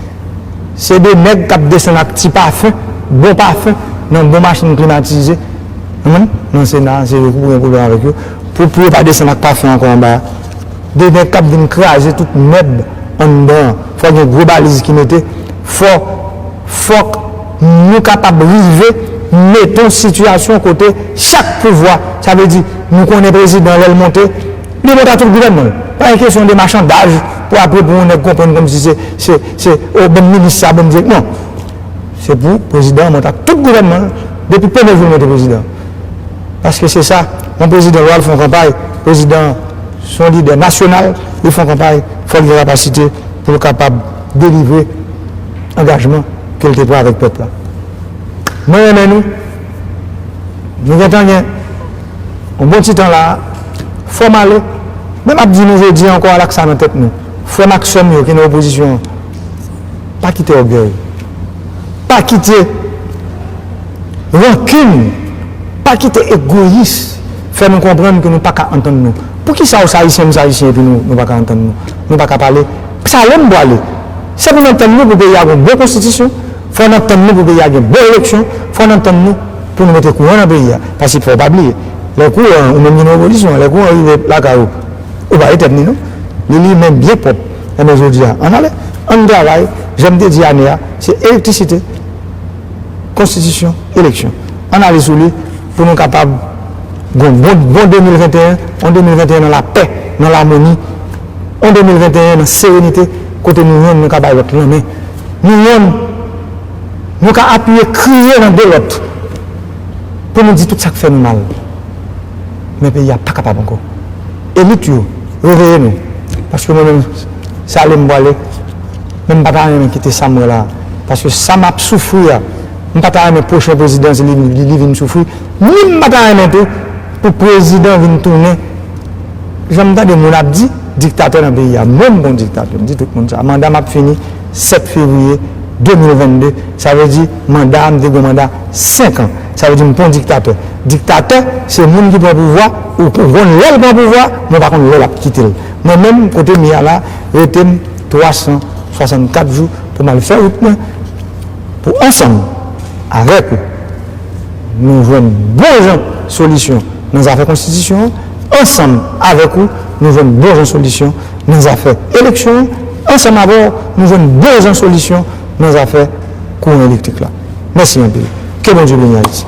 Se de nèg k ap desann ak ti pafen, bon pafen, nan bon machin klimatize. Nan, nan Sena, se yo ki pou gen pwoblèm avèk yo. Pou, pou yo pa desann ak pafen ankò anba a. De nèg k ap vin kraze tout mèb anndan an. Fò gen gwo baliz ki mete. Fò, fòk nou kapab rive mete yon sitiyasyon kote chak pouvwa, sa vle di, nou konnen prezidan lè l monte, li monte ak tout gouvènman l. Pa gen kesyon de machandaj pou apre pou yon nèg konprann kòmsi se, se, se, o, bann minis sa, bann dirèk, non. Se pou prezidan an monte ak tout gouvènman l depi premye jou l monte prezidan. Paske se sa, yon prezidan lè w al fè yon kanpay, prezidan an se yon lidè nasyonal, li fè yon kanpay, fò l gen kapasite pou l kapab delivre angajman ke l te pran avèk pèp la. Mwen renmen nou. Nou gentan gen yon bon ti tan la a. Fò m ale. Men m ap di nou jodi a ankò, al ak sa nan tèt nou. Frè m ak sè m yo ki nan opozisyon an, pa kite ògèy. Pa kite rankin, pa kite egoyis fè nou konprann ke nou pa ka antann nou. Poukisa ou se Ayisyen, m se Ayisyen, epi nou, nou pa ka antann nou? Nou pa ka pale? Sa lè m pwale. Se pou n antann nou pou peyi a gen yon bon konstitisyon. Fò n antann nou pou peyi a gen bon eleksyon. Fò n antann nou pou nou mete kouran nan peyi a. Paske fò w pa bliye, lè kouran, ou menm ki nan opozisyon an, lè kouran rive lakay ou, ou pa etèn li non. Li limen byen pwòp. Enben jodi a, ann ale, ann travay, jan m te di ane a, se elektrisite, konstitisyon, eleksyon. Ann ale sou li pou nou kapab gen yon bon, bon de mil venteyen, yon de mil venteyen nan lapè, nan lamoni, yon de mil venteyen nan serenite, kote nou yonn nou ka bay lòt lanmen. Nou yonn nou ka apiye, kriye nan do lòt pou nou di tout sa k fè nou mal. Men peyi a pa kapab ankò. Elit yo, reveye nou. Paske mwen menm, se ale m pwale. Men m pa ta renmen kite sa m wè la a. Paske sa m ap soufri a, m pa ta renmen pwochen prezidan se li, li, li vin soufri. Ni m pa ta renmen tou pou prezidan vin tounen, jan m tande moun ap di, diktatè nan peyi a. Mwen m pa yon diktatè, m di tout moun sa. Manda m ap fini sèt fevriye de mil vennde. Sa vle di manda a, m te gen manda senk an. Sa vle di m pa yon diktatè. Diktatè, se moun ki pran pouvwa, ou, ou konn lè l pran pouvwa, men w pa konn lè l ap kite l. Mwen menm, kote m ye a la, rete m twa san swasannkat jou pou m al fè wout mwen, pou ansanm avèk ou, nou jwenn bon jan solisyon nan zafè konstitisyon an, ansanm avèk ou, nou jwenn bon jan solisyon nan zafè eleksyon an, ansanm avè w, nou jwenn bon jan solisyon nan zafè kouran elektrik la. Mèsi anpil. Ke Bondye beni Ayiti.